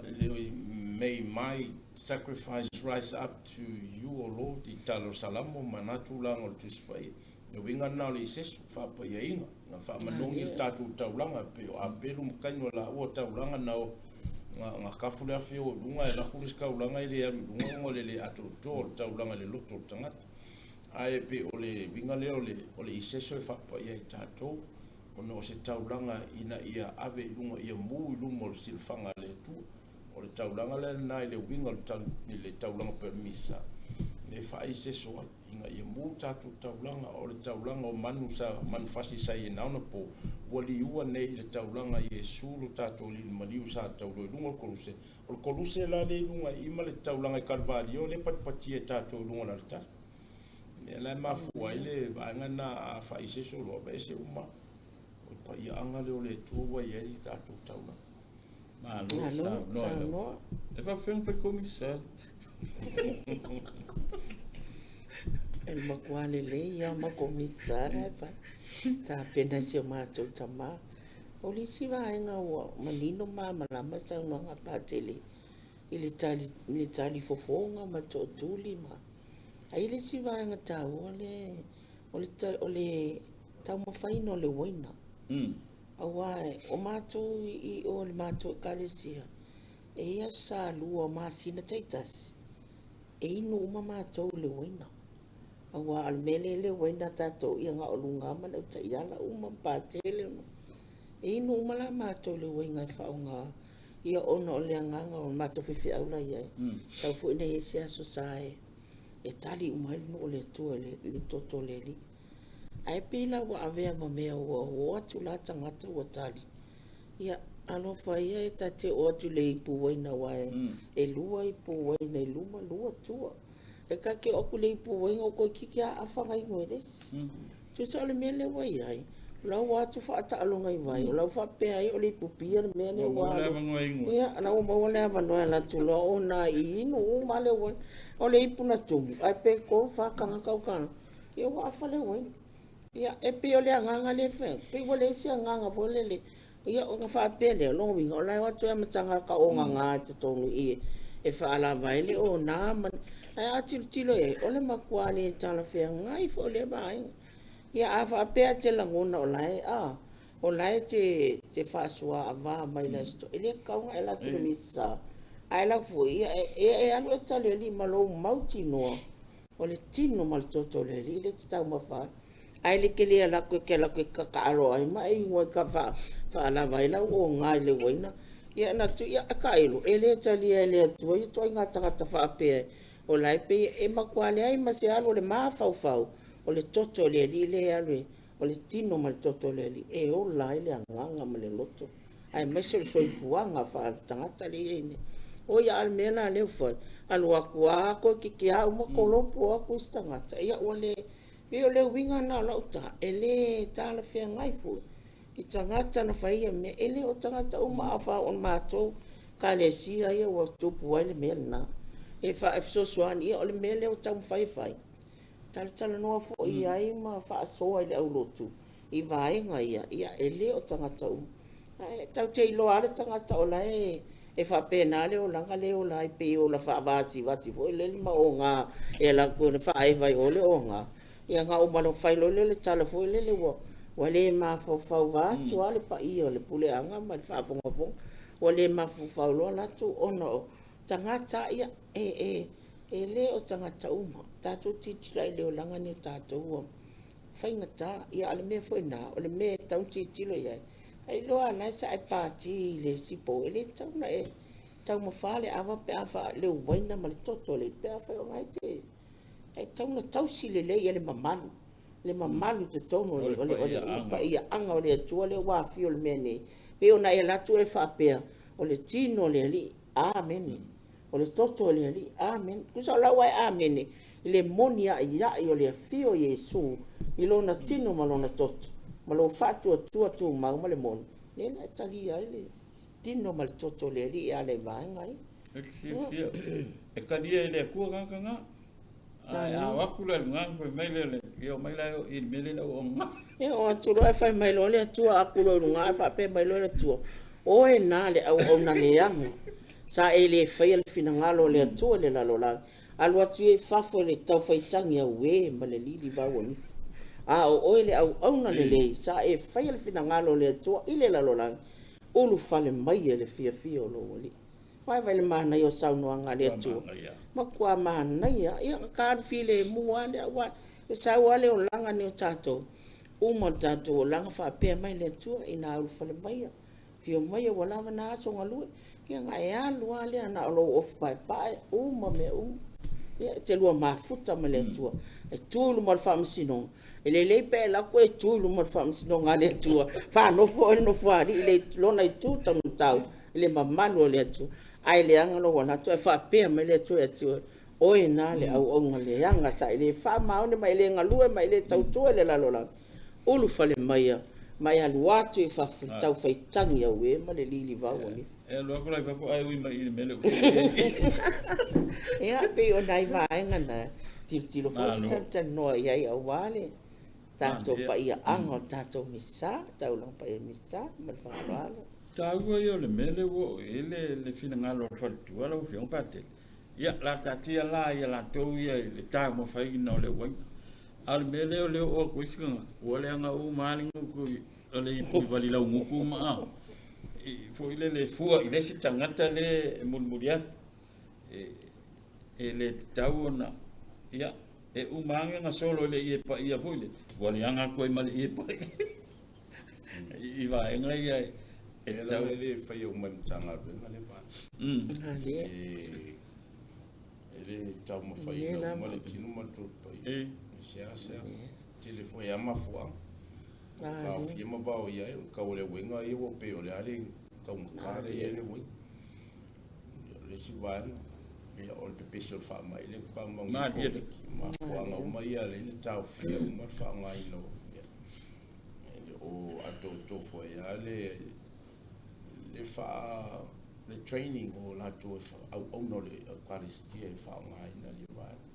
le may my sacrifice rise up to you, O Lord, i tala o le Salamo ma na tulaga o le Tusi Paia. Le uiga lena o le iseso, faapaiaina, na faamanogi le tatou taulaga, pei o Apelu ma Kaino e laua o taulaga na o na kafu le afi o i luga e laku le isi taulaga e le alu i luga ona o le le atoatoa o le taulaga i le loto o le tagata. Ae pei o le uiga lea o le iseso e faapaia ai tatou, ona o se taulaga ina ia ave i luga, ia mu i luma o le silafaga a le Atua. O le taulaga lea lena i le uiga o le taulaga pei o le misa, e faaiseso ai, ina ia mu tatou taulaga. O le taulaga o manu sa manufasi sa i na ona po, ua liua nei i le taulaga i Iesu lo tatou Alii maliu sa taulo i luga o le koluse. O le koluse la lea i luga i i ma le taulaga i Kalvalio lea e patipatia e tatou i luga o le aletali. Lea la e mafua ai le vaega lena a faaiseso loa, aveese uma. O le paiaaga lea o le Atua ua i ai le tatou taulaga. Malo saunoa. E faafefea ona fai komisa? E le matua lelei lava ma komisa la e fai. Tapena e si o matou tama. O le isi vaega ua manino ma malamalama saunoaga a Patele. i le tali, i le tali fofoga ma tootuli ma. Ae i ai le isi vaega taua lea, o le, o le taumafaina o le uaina. Aua o matou i o le matou ekalesia, e i ai aso Sa lua o masina taitasi, e inu uma matou i le uaina. Aua o le mea lea i le uaina a tatou, ia na o luga ma le au taiala uma ma patele. E inu uma la matou i le uaina e faaaoga, ia ona o le agaga o le matou faifeau la e i ai, tatau foi ona i ai se aso sa e tali uma ai le nuu o le Atua i le toto o le Alii. Ae pei la ua avea ma mea ua o atu la tagata ua tali, ia alofa ia e ta te oo atu i le ipu uaina aua e lua ipu uaina i luma, lua tua. E ta te oo atu i le ipu uaina ua toeitiiti lava afa ona inu e le isi. Tusa o le mea lea ua i ai, o la ua o atu faataaloga i vai, o la ua faapea ai o le ipu pia le mea lea ua alu. Ia, la ua maua le avanoa e alu atu loa ona i inu uma le uaina. O le ipu na tumu, ae pe 3, 4 tagata o tago, ia ua afa le uaina. Ia, e pei o le agaga lea e fai atu, pei ua leai se agaga foi lele, ia ona faapea lea, o lona uiga, o la e o atu ai ma tagata ogaga i totonu i i e faalava ai le ona ma le... Ae a tilotilo i ai, o le matua le talafeagai foi o lea vaega. Ia a faapea e te lagona o la e, o la e te faasuaava mai i le Aso Toonai, e le tatau ona e alu atu i le Misa, ae alu atu foi, ia e alu e tali e alii ma lou mautinoa, o le tino ma le toto o le Alii lea e te taumafa ai. Ae le te le alu atu e te alu atu e te tatalo ai ma e inu ai faalava ai lau oga i le uaina. Ia na tu, ia tailo, e le talia e le Atua ia ituaiga tagata faapea o la e pei e matua leai ma se alu o le mafaufau o le toto o le Alii lea e alu e, o le tino ma le toto o le Alii e ola ai le agaga ma le loto, aemaise o le soifuaga faaletagata lea e i ai nei. O ia, a o le mea la lea ua fai, alu atu lava toeitiiti lava uma kolopo atu isi tagata, ia ua le, pei o le uiga lena o lau tala, e le talafeagai foi i tagata na fai ia mea, e le o tagata uma, a o le matou ekalesia ia ua tupu ai le mea lena. E fesoasoani, ia o le mea lea ua taumafai e fai, talatalanoa foi i ai ma faasoa i le aulotu i vaega ia, ia e le o tagata uma. Ae tatou te iloa lava le tagata o la e faapena le olaga lea e ola ai, pei e ola faavasivasi foi lele ma oga e alu atu e faaeva i o le oga. Ia na uma loa fai loa lea o le tala foi lele ua le mafaufau vaeatu lava le paia o le puleaga ma le faafogafoga, ua le mafaufau loa latou ona o tagata ia e le o tagata uma. Tatou tilotilo i le olaga nei o tatou ua faigata. Ia a o le mea foi lena, o le mea e tatau ona tilotilo i ai, ai loa la e sa e pati i le isi pou, e le tatau ona e taumafa le ava pe a le uaina ma le toto le pe a fai o lena e te e tatau ona tausi lelei ia le mamalu, le mamalu i totonu o le paiaaga o le Atua lea ua afio i le mea nei. Pei ona e alu atu e faapea, o le tino o le Alii, amene. O le toto o le Alii, amene. Tusa o la ua e amene i le monia'ia'i o le afio o Iesu i lona tino ma lona toto, ma lou faatuatua tumau ma le moni, lea la e talia ai le tino ma le toto o le Alii e ala i vaega ia. E te silafia, e talia e le Atua tagata na. Ae a o atu la i luga, fai mai lea o le, ia o mai la i le mea lea ua ogaga. Ia o atu loa e fai mai loa le Atua, aku loa i luga ae faapea mai loa le Atua, oe na le auauna leaga, sa e le faia le finagalo o le Atua i le lalolagi, alu atu ia i fafo i le taufaitagi auē ma le lilivau o nifo. A o oe le auauna lelei, sa e faia le finagalo o le Atua i le lalolagi, ulufale maia i le fiafia o lou Alii. Vaai le manaia o saunoaga a le Atua. Matua manaia. Ia, na ta alu filemu lava lea, aua e sau lava le olaga nei o tatou, uma le tatou olaga faapea mai le Atua, ina ulufale maia, afio maia ua lava na aso galue. Ia na e alu lava lea na o lou ofu paepae, uma mea uma. Ia, e te lua mafuta ma le Atua. E tu i luma o le faamasinoga, e lelei pe e alu atu e tu i luma o le faamasinoga a le Atua, faanofo oe i le nofoalii i le lona itu taumatau i le mamalu o le Atua. Ae leaga lou alu atu ae faapea mai le Atua ia te oe, oe na le auauna leaga sa e le faamaoni ma e le galue ma e le tautua i le lalolagi, ulufale maia ma e alu atu i fafo i le taufaitagi auē ma le lilivau o nifo. E alu atu la i fafo ae ui mai i le mea lea ua i ai. Ia, pei o nai vaega na tilotilo foi ma talatalanoa i ai aua le tatou paiaaga o le tatou Misa, taulaga paia Misa ma le faaaloalo. Taua ia o le mea lea ua oo i ai le finagalo o le faletua lau Afioga Patele. Ia, o le a taatia la ia latou ia i le taumafaiina o le uaina. A o le mea lea o lea ua oo atu ai se tagata, ua leaga uma lava le gutu o le ipu i valilaugutu ma a, foi lele e fua i le isi tagata lea e mulimuli atu. E le tatau ona, ia, e uma ane ona solo i le ie paia foi lele, ua leaga atu ai ma le ie paia. I vaega ia e tatau. E le faia uma e Matagaluega le vaega. E le taumafaina uma le tino ma le toto paia. E seasea. Tele foi lava mafuaaga. Taofia ma vaoia ai, o le tau o le uiga ia ua pei o le a le taugata lea e i ai le uiga. O le isi vaega, ia, o le pepesi o le faamai lea faatoa maua nei le Koviti. O mafuaaga uma ia lea na taofia uma le faaaogaina o, ia, e le o atoatoa foi lava le, le faa, le training o latou e auauna o le Ekalesia e faaaogaina ia vaega.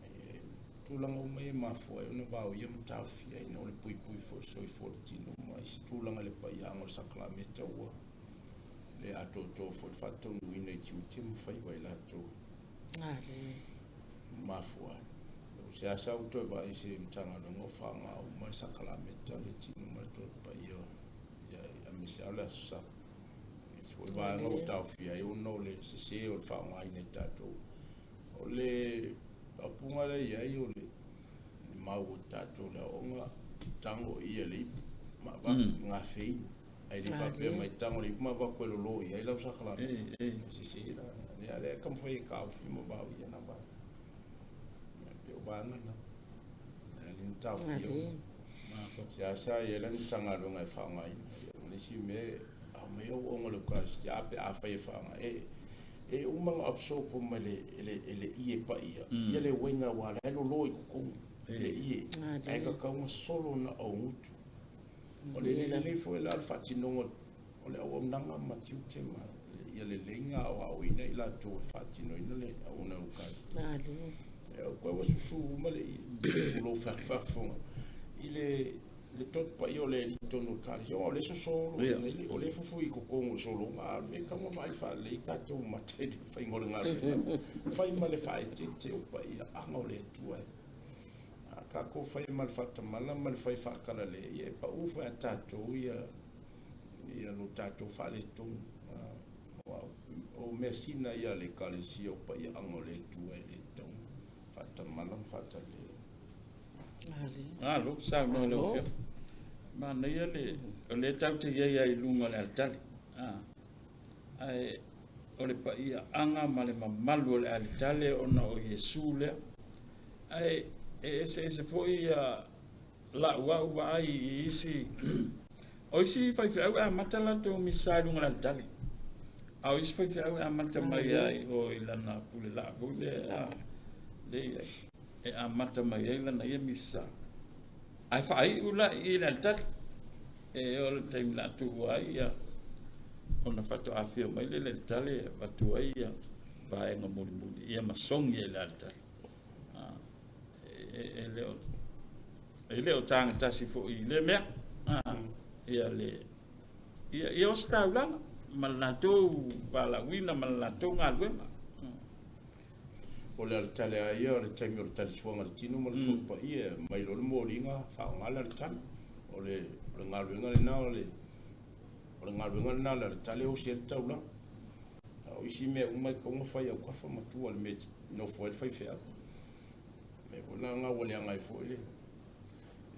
E tulaga uma ia e mafua ai ona vaoia ma taofia ina o le puipui foi o le soifua o le tino ma isi tulaga i le paiaga o le sakalameta ua le atoatoa foi le faataunuuina i tiute ma faiva i latou mafua ai. O seasea ua toe vaai i se Matagaluega o faaaoga uma le sakalameta, le tino ma le toto paia aemaise lava o le Aso Sa. Isi foi vaega ua taofia ai ona o le sese o le faaaogaina e tatou. O le faaupuga lea e i ai o le mau o tatou le aoga, tago ia le ipu ma avatu i gafeina. Ae le faapea mai tago le ipu ma avatu e lolo i ai lau sakalameta. E sese la. Lea lea e taumafai e taofi ma vaoia na vaega. E pei o vaega na. Lea na taofia. Seasea i ai la ni Matagaluega e faaaogaina. O le isi mea, aumai auauna a le Ekalesia a pe afai e faaaoga. E uma ona absorb uma e le ie paia ia le uiga aua o la e lolo i totonu le ie, ae tatau ona solo na o gutu. O le le lelei foi la o le faatinoga o le auaunaga ma tiute ma ia lelei ona aoaoina i latou e faatinoina le auaunaga Ekalesia. Ua susu uma le ie, tulou faafofoga i le le toto paia o le alii i totonu o le Ekalesia, aua o lea e sosolo, o lea e fufu i totonu o le sologa, a o le mea e tatau ona vaai faalelei tatou mata i le faiga o le galuega, fai ma le faaeteete o paiaaga o le Atua e. A tatou fai ma le faatamala ma le fai faakalale, ia e pau foi ia tatou ia ia lo tatou faaletonu. O measina ia a le Ekalesia o paiaaga o le Atua e le tatau ona faatamala ma faatalale. Malo saunoa lau Afioga. Manaia le, o lea tatou te i ai lava i luga o le aletale. Ae o le paiaaga ma le mamalu o le aletale ona o Iesu lea. Ae e eseese foi ia lau au vaai i isi, o isi faifeau e amata latou misa i luga o le aletale. A o isi faifeau e amata mai lava i o i lana pule laa foi lea, lea i ai. E amata mai ai lana ia misa. Ae faaiu la i i le aletale. E oo i le taimi o le a tuua ai ia, ona faatoa afio mai lea i le aletale e avatu ai ia vaega mulimuli ia ma sogi ai i le aletale. E le o tagatasi foi i lea mea. Ia le ia ositaulaga ma le latou valaauina ma le latou galuega. O le aletale lava ia o le taimi o le talisuaga o le tino ma le toto paia, e aumai loa le moliga faaaoga le aletale. O le galuega lena o le galuega lena a le aletale e osi ai le taulaga. A o isi mea uma e tatau ona fai autafa ma tua i le mea e nofo ai le faifeau. O le mea foi lena ua leaga ai foi le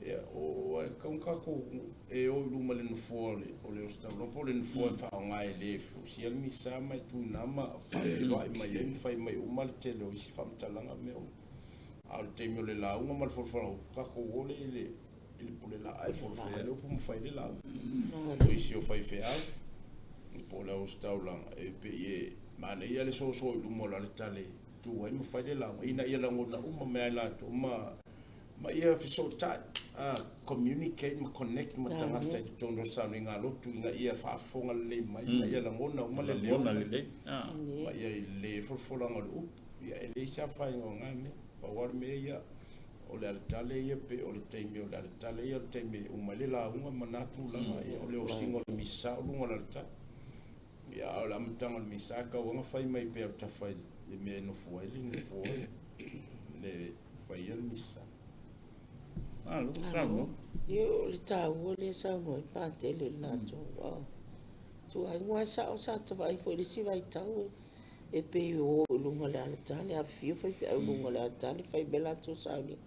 Ia, o e tatau ona tatou e o i luma i le nofoa o le ositaulaga po o le nofoa e faaaoga e le fausia le misa ma e tuina ma faafeiloai mai ai ma fai mai uma le tele o isi faamatalaga ma mea uma. A o le taimi o le lauga ma le folafolaga upu, tatou o lea i le i le pule laa e folafola ai le upu ma fai le lauga. O isi o faifeau po o le ositaulaga e pei e manaia le soso i luma o le aletale e tu ai ma fai le lauga ina ia lagona uma mai lava e latou ma ma ia fesootai, communicate ma connect ma tagata i totonu o le sauniga lotu ina ia faafofoga lelei mai ma ia lagona uma le leo ma ia lelei ai folafolaga o le upu. Ia e leai se afaina o na mea. Pau lava le mea ia, O le aletale ia pe o le taimi o le aletale ia o le taimi e uma ai le lauga ma na tulaga ia o le osiga o le misa o luga o le aletale. Ia a o le amataga o le misa e tau lava ona fai mai pea autafa i le mea e nofo ai le nofoa le faia le misa. Malo saunoa. Ia o le taua lea e saunoa ai Patele i le latou ituaiga. Aua e sao sa ta vaai foi i le isi vaitau e pei e o i luga o le alatale, afifio faifeau i luga o le alatale fai mai latou sauniga,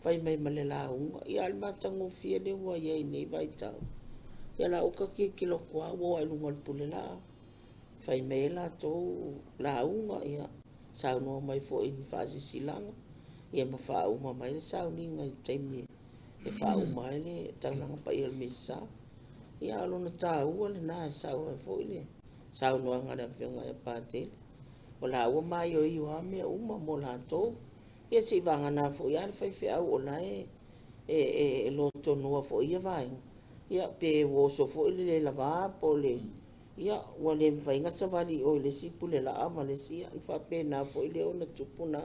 fai mai ma le lauga. Ia a o le matagofie lea ua i ai i nei vaitau. Ia o la ua ta tilotilo atu lava ua o lava i luga o le pulelaa, fai mai ai latou lauga, ia saunoa mai foi i ni faasilasilaga, ia ma faauma mai le sauniga i le taimi e faauma ai le taulaga paia o le Misa. Ia a o lona taua lena e sau ai foi le saunoaga a le Afioga ia Patele, o la ua maioio lava mea uma mo latou. Ia seivagana foi lava le faifeau o la e e lotonoa foi ia vaega, ia pe ua oso foi le le lava po o le, ia ua le mafai ona savali i o i le isi pulelaa ma le isi, ia ona faapena foi lea ona tupu na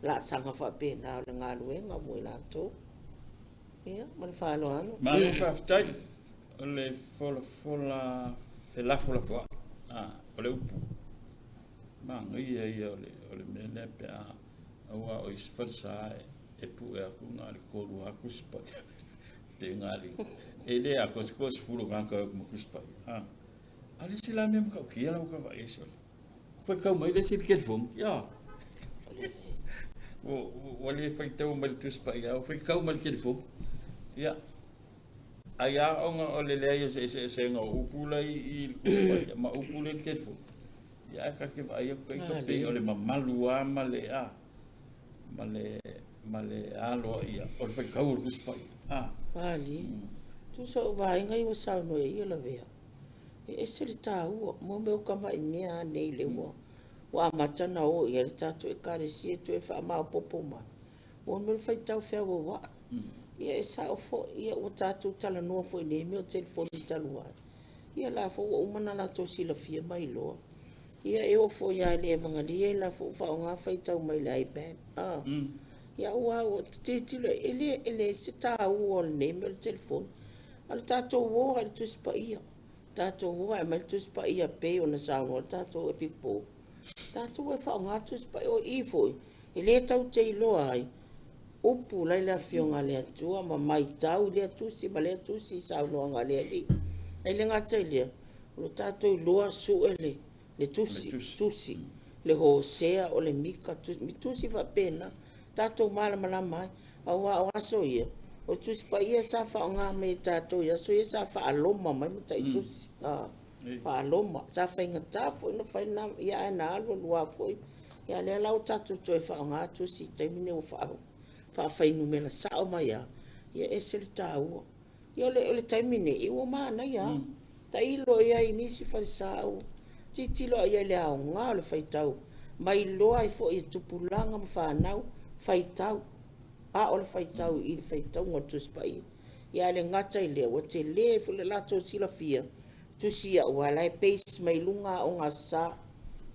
laasaga faapena o le galuega mo i latou. Ia, ma le faaaloalo. Malo faafetai. O le folafola felafolafoai, o le upu manaia ia o le mea lea pe a aua o isi falesa e pue atu na o le tolu lava Tusi Paia pe na o le, e le atoa se 30 o tagata e o atu ma Tusi Paia. A o le isi la mea matautia lau ta vaai sole, faitau mai le isi i le telefoni, ia. Ua le faitau mai le Tusi Paia, ua faitau mai le telefoni. Ia, ai lava ona o le leai o se eseesega o upu la i le Tusi Paia ma upu la i le telefoni. Ia, ae ta te vaai atu ita pei o le mamalu lava ma le, a, ma le, ma le aloaia o le faitau o le Tusi Paia. A. Malie. Tusa o vaega ia ua saunoa i ai ia Lavea, e ese le taua mo mea o tamai mea lava nei lea ua ua amata ona o i ai le tatou Ekalesia e toe faamaopoopo mai, mo mea o le faitau feauauai. Ia e sao foi, ia ua tatou talanoa foi i nei mea o telefoni talu ai, ia la foi ua uma ona latou silafia ma iloa. Ia e oo foi lava i le Evagalia, la foi ua faaaoga faitau mai le iPad. Ia aua ua ta tilotilo e le e leai se taua o lenei mea o le telefoni. A o le tatou o lava i le Tusi Paia, tatou o lava e aumai le Tusi Paia e pei ona saunoa le tatou Epikopo, tatou o e faaaoga le Tusi Paia. O i foi, e le tatou te iloa ai upu la i le Afioga a le Atua ma matau i lea tusi ma lea tusi i saunoaga a le Alii. Ae le gata i lea, o lo tatou iloa sue le tusi, tusi, le Hosea, o le Mika, tusi faapena, tatou malamalama ai. Aua o aso ia, o Tusi Paia sa faaaoga mai e tatou i aso ia sa faa-Roma mai mataitusi. Faa-Roma. Sa faigata foi ona fai lena, ia ae na alu alu lava foi. Ia lea la ua tatou toe faaaoga tusi i le taimi lenei ua faafuainumera sao mai lava, ia e ese le taua. Ia o le taimi nei, ua manaia lava. Tailo i ai i nisi falesa ua tilotilo lava i ai i le aoga o le faitau, ma iloa ai foi e tupulaga ma fanau faitau, a o le faitau i le faitauga o le Tusi Paia. Ia ae le gata i lea, ua tele foi le latou silafia, tusi ia aua o la e paste mai luga Aoga Aso Sa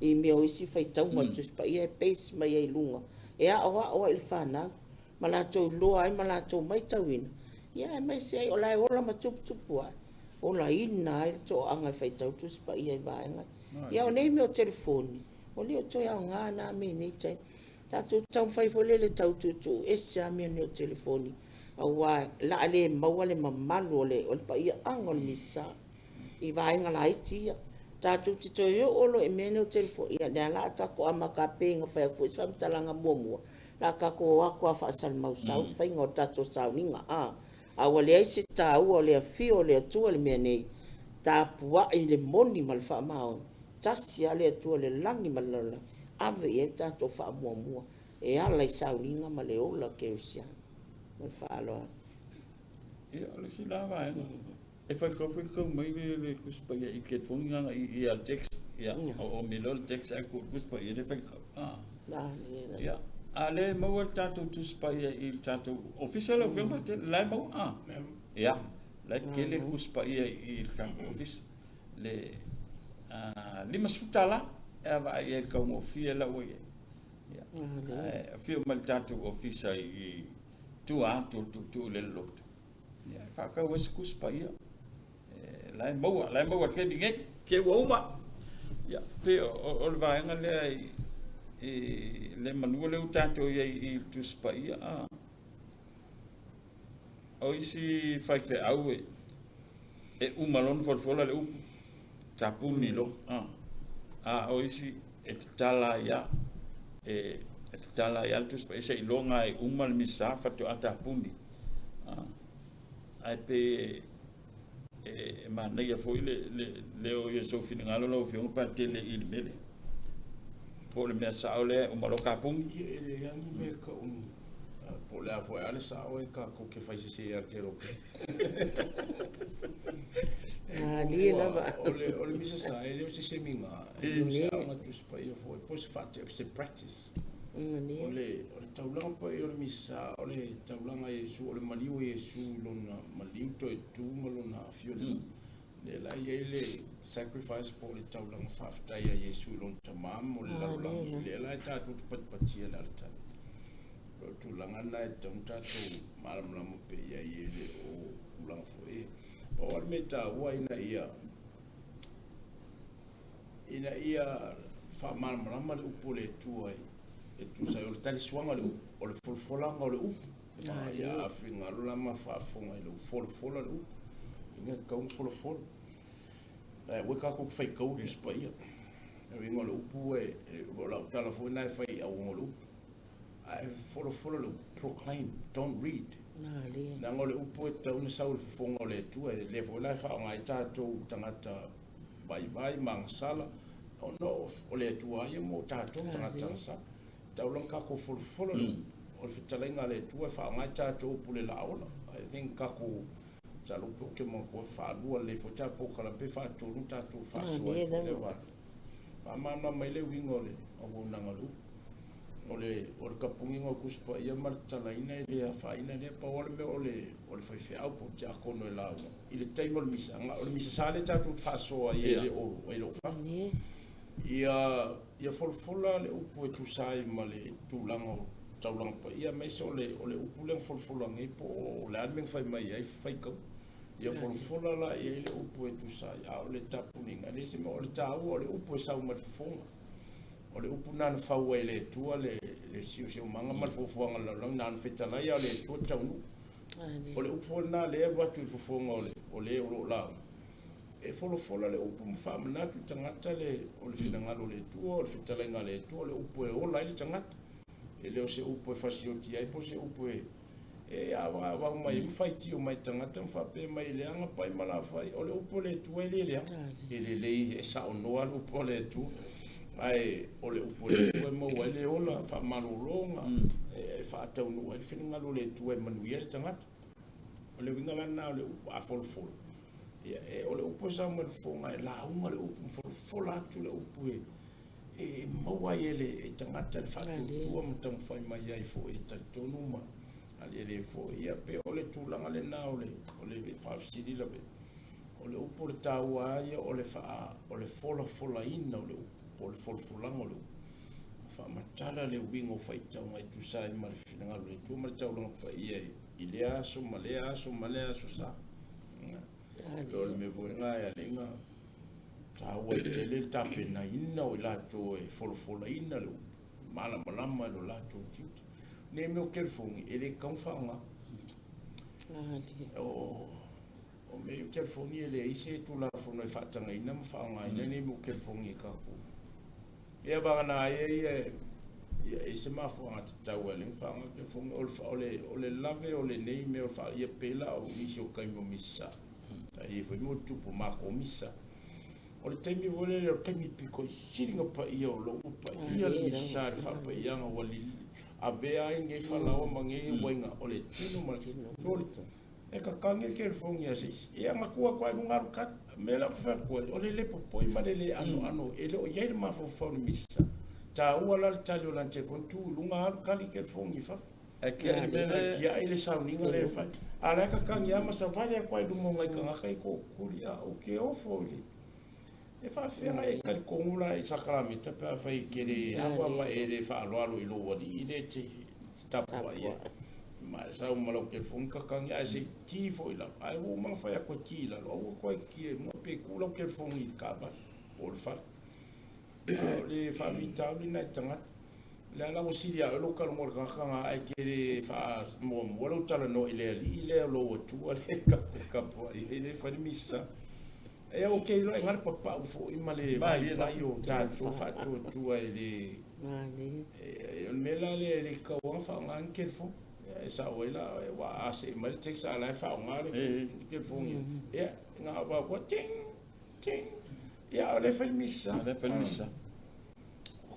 i mea o isi faitauga o le Tusi Paia e paste mai ai i luga, e aoao ai i le fanau ma latou iloa ai ma latou matauina, ia aemaise ai o la e ola ma tuputupu ae, olaina ai le toaga e faitau Tusi Paia i vaega ia. Ia o nei mea o telefoni, ua le o toe aoga na mea i nei taimi. Tatou taumafai foi lele e tau tuutuu ese lava mea nei o telefoni, aua o le a le maua le mamalu o le paiaaga o le Misa i vaega laiti ia. Tatou te toe oo loa i mea nei o telefoni, ia lea o le a tatou amata lava pei ona fai atu foi se faamatalaga muamua, o le a tatou o atu lava faasalamausau le faiga o le tatou sauniga. A ua leai se taua o le afio o le Atua i le mea nei, tapuai le moni ma le faamaoni, tasi lava le Atua o le lagi ma le lalolagi, ave i ai le tatou faamuamua e ala i sauniga ma le ola kerisiano. Ma le faaaloalo. Ia, o le isi la vaega, e faitau faitau mai le Tusi Paia i telefoni na i a text, ia, o me loa le text ae tuu le Tusi Paia le faitau. Ia, a le maua le tatou Tusi Paia i le tatou ofisa lau Afioga, la e maua. Ia, la e tele le Tusi Paia i le tatou ofisa. Le $50 e vaai ai i le taugofie la ua i ai. Ae afio mai le tatou ofisa i tua atu o le tuutuu i le lotu, ia e faatau ai se Tusi Paia. E, la e maua, la e maua i le taimi nei, te ua uma. Ia, pei o le vaega lea i le manua lea ua tatou i ai i le Tusi Paia. A. O isi faifeau e uma loa ona folafola le upu, tapuni loa. A o isi e tatala ai lava, e tatala ai lava le Tusi Paia seiloga e uma le Misa faatoa tapuni. Ae pei e manaia foi le o i o sou finagalo lau Afioga Patele i le mea lea. Po o le mea sao lea e uma loa tapuni. Ia e leai lava ni mea e tau po o le a foi lava le sao e tatou te fai sese lava tele o taimi. Malie lava. O le misa sa, e le o se semina, e le o se aoga Tusi Paia foi, po o se faate, se practice. O le taulaga paia o le misa, o le taulaga a Iesu, o le maliu o Iesu i lona maliu toe tu ma lona afio i le lagi. Lea la e i ai le sacrifice po o le taulaga faafetai a Iesu i lona Tama mo le lalolagi, lea la e tatou te patipatia i le alitari. O le tulaga lena e tatau ona tatou malamalama pea i ai, e le o tulaga foi e pau lava le mea e taua ina ia faamalamalama le upu o le Atua e tusa ai o le talisuaga o le upu, o le folafolaga o le upu. Ia a finagalo la ma faafofoga i lou folafola le upu, ina e tatau ona folafola. Ae aua tatou te faitau Tusi Paia. O le uiga o le upu, o lau tala foi lena e fai i auga o le upu. Ae folafola le upu, proclaim, don't read. Leaga o le upu e tatau ona sau i le fofoga o le Atua, e lea foi la e faaaoga ai tatou tagata vaivai ma agasala, ona o le Atua lava ia mo tatou tagata agasala. E tatau la ona tatou folafola le upu, o le fetalaiga a le Atua e faaaoga ai tatou upu le laaola. I think tatou, masalo pe ou te manatua e faalua lelei foi tatou polokalame pe faatolu tatou faasoa ai foi lea vaega. Faamalamalama mai le uiga o le auaunaga o le upu. O le tapuniga o Tusi Paia ma le tatalaina e le afaina lea, pau lava le mea o le faifeau po o le tiakono e lauga i le taimi o le misa. O le misa sa lea tatou te faasoa ai e le o fafo. Ia folafola le upu e tusa ai ma le tulaga o taulaga paia, aemaise o le upu lea na folafola nei po o le a le mea na fai mai ai faitau. Ia folafola la i ai le upu e tusa ai, a o le tapuniga e leai se mea. O le taua o le upu e sau mai le fofoga. O le upu lena na fau ai e le Atua le siosiomaga ma le foafoaga o le lalolagi, na ona fetalai lava o le Atua le taunuu. O le upu foi lena lea e alu atu i le fofoga o le o lo o lauga. E folafola le upu ma faamanatu i tagata o le finagalo o le Atua, o le fetalaiga a le Atua, o le upu e ola ai le tagata. E le o se upu e fasioti ai po o se upu e avau mai ai ma faitio mai tagata ma faapea mai e leaga pai ma lafai. O le upu o le Atua e le leaga. E lelei e saonoa le upu o le Atua. Ae o le upu o le Atua e maua ai le ola faamalologa, e faataunuu ai le finagalo o le Atua e manuia ai le tagata. O le uiga la lena o le upu a folafola. Ia, o le upu e sau mai le fofoga e lauga le upu ma folafola atu le upu e maua ai e le tagata le faatuatua ma taumafai mai ai foi e talitonu ma aliali ai foi. Ia pe o le tulaga lena o le faafesili lava. O le upu o le taua ia o le folafolaina o le upu, po o le folafolaga o le upu. Faamatala le uiga o faitauga e tusa ai ma le finagalo o le Atua ma le taulaga paia i lea aso ma lea aso ma lea aso sa. O le mea foi lena e ala ai taua ai tele le tapenaina o i latou e folafolaina le upu, malamalama i lo latou tiute. Nei mea o telefoni, e le tatau ona faaaoga. O mea o telefoni e leai se tulafono e faatagaina ma faaaogaina nei mea o telefoni e tatou. Ia vagana ai ia e se mafuaaga tatau e ala ai ona faaaoga telefoni. O le lave o lenei mea o ia pei la o nisi o taimi o misa. E i ai foi mo tupu matou misa. O le taimi foi lele o le taimi pito i sili ona paia o lou paia le misa i le faapaiaga ua avea ai nei falaoa ma nei uaiga o le tino ma le soli. E kakagi le telefoni ia se isi. Ia matua atu ai i luga alu tali. Mea la ou te fai atu ai, o le le popoi ma le le anoano, e le o i ai le mafaufau i le misa. Taua la le tali o lana telefoni, tu i luga alu tali telefoni i fafo. E tiai le mea lea. E tiai le sauniga lea e fai. A o la e kakagi lava ma savali atu lava i luma o nai tagata i tootuli, a ou te ofo i le. E faafefea la e talitonu la i sakalamita pe afai e te le ava ma e le faaaloalo i lou alii lea e te tapuai ai. Ma e sau ma lau telefoni kakagi ae se i ki foi i lalo. Ae ua uma ona fai atu e ki i lalo, aua toe ki e mua pe tuu lau telefoni i le taavale po o le fale. A o le faafitauli lena i tagata. O lea la ua sili ia oe lou talanoa i le tagata lena ae te le faamuamua lou talanoa i le alii lea o lou atua lea e tapuai ai lea e fai le misa. Ia ou te iloa e galo papau foi ma le vaivai o tatou faatuatua e le o le mea la lea e le tatau lava ona faaaoga ni telefoni. E sao ai la aua a see mai le text a o la e faaaoga le telefoni ia na o faapea ting ting ia a o lea e fai le misa. O lea e fai le misa.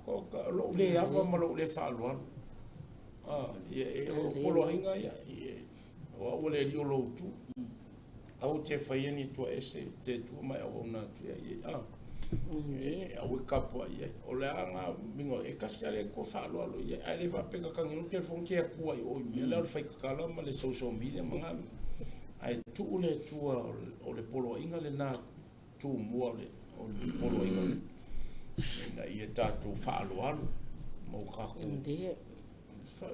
O lou le ava ma lou le faaaloalo. Ia o poloaiga ia, o au o le alii o lou itu. Aua te faia ni atua ese te Atua ma e auauna atu ai i ai. A, e aua e tapuai ai. O le a na mingo e tasi lava le Atua faaaloalo i ai. Ae le faapea kakagi loa le telefoni te Atua i o i mea lea o le faitatala ma le social media ma na mea. Ae tuu le Atua o le poloaiga lena tumua o le poloaiga lea. Ina ia tatou faaaloalo ma o tatou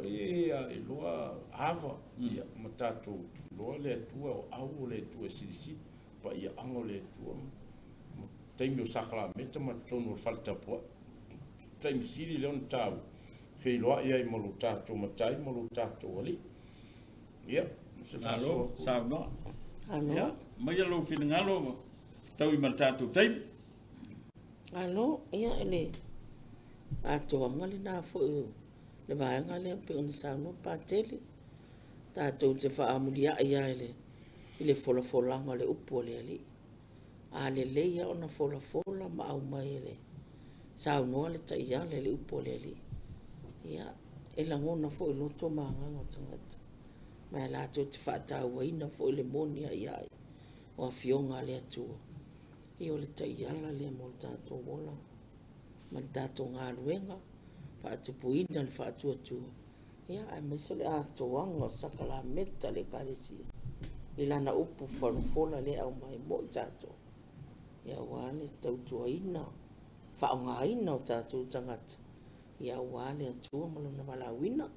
ia iloa ava ia ma tatou iloa le Atua o au o le Atua e silisili paiaaga o le Atua ma taimi o sakalameta ma totonu o le fale tapuai taimi sili lea ona taua feiloai ai ma lo tatou Matai ma lo tatou Alii ia se faasoa saunoa ia maia lou finagalo taui ma le tatou taimi. Alo, ia le atoaga lena foi o le vaega lea pei ona saunoa Patele, tatou te faamuliai lava i le, i le folafolaga o le upu a le Alii. A lelei lava ona folafola ma aumai e le saunoa le taiala i le upu a le Alii, ia, e lagona foi i loto ma agaga o tagata, ma e latou te faatauaina foi le moni aiai o Afioga a le Atua. Ia o le taiala lea mo le tatou ola ma le tatou galuega, faatupuina le faatuatua, ia aemaise o le atoaga o sakalameta a le Ekalesia i lana upu folafola lea e aumai mo i tatou, ia aua le tautuaina, faaaogaina o tatou tagata, ia aua le Atua ma Lona valaauina.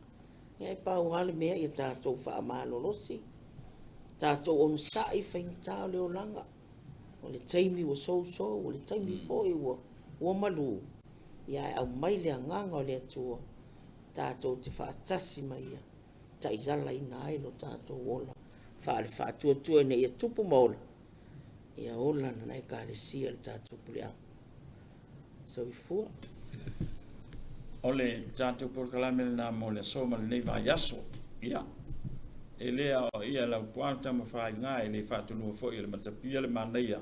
Ia e pau lava le mea ia tatou faamalolosi, tatou onosai i faigata o le olaga, O le taimi ua sousou, o le taimi foi ua, ua malu, ia ae aumai le agaga o le Atua tatou te faatasi ma ia, taialaina ai lo tatou ola faale-faatuatua ina ia tupu ma ola, ia ola lana Ekalesia i le tatou puleaga. Soifua. O le tatou polokalame lena mo le aso ma lenei vaiaso. Ia, e le aoaia e Laupua le Tamafaaiga, e le faatonuina foi e le Matapia le manaia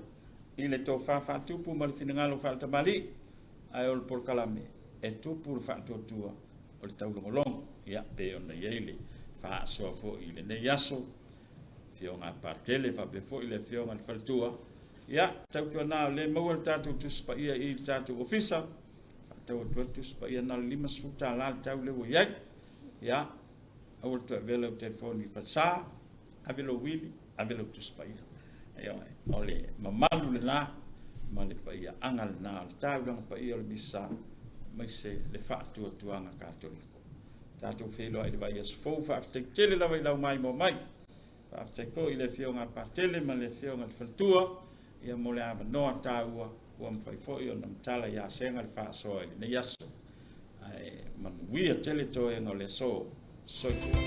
i le tofa faatupu ma le finagalo faatamalii, ae o le polokalame e tupu le faatuatua o le taulogologo. Ia, pei ona i ai le faasoa foi i lenei aso, Afioga a Patele faapea foi le Afioga i le Faletua. Ia, tautuana o lea e maua le tatou Tusi Paia i le tatou ofisa, faatau atu ai le Tusi Paia na o le $50 le tau lea ua i ai. Ia, aua le toe avea lau telefoni i falesa, ave lou uili, ave lau Tusi Paia. Ioe, o le mamalu lena ma le paiaaga lena o le taulaga paia o le Misa, aemaise le faatuatuaga Katoliko. Tatou feiloai i le vaiaso fou, faafetai tele lava i lau maimoa mai. Faafetai foi i le Afioga a Patele ma le Afioga i le Faletua ia mo le avanoa taua ua mafai foi ona matala ia Sega le faasoa i lenei aso. Ae manuia tele toega o le aso. Soifua.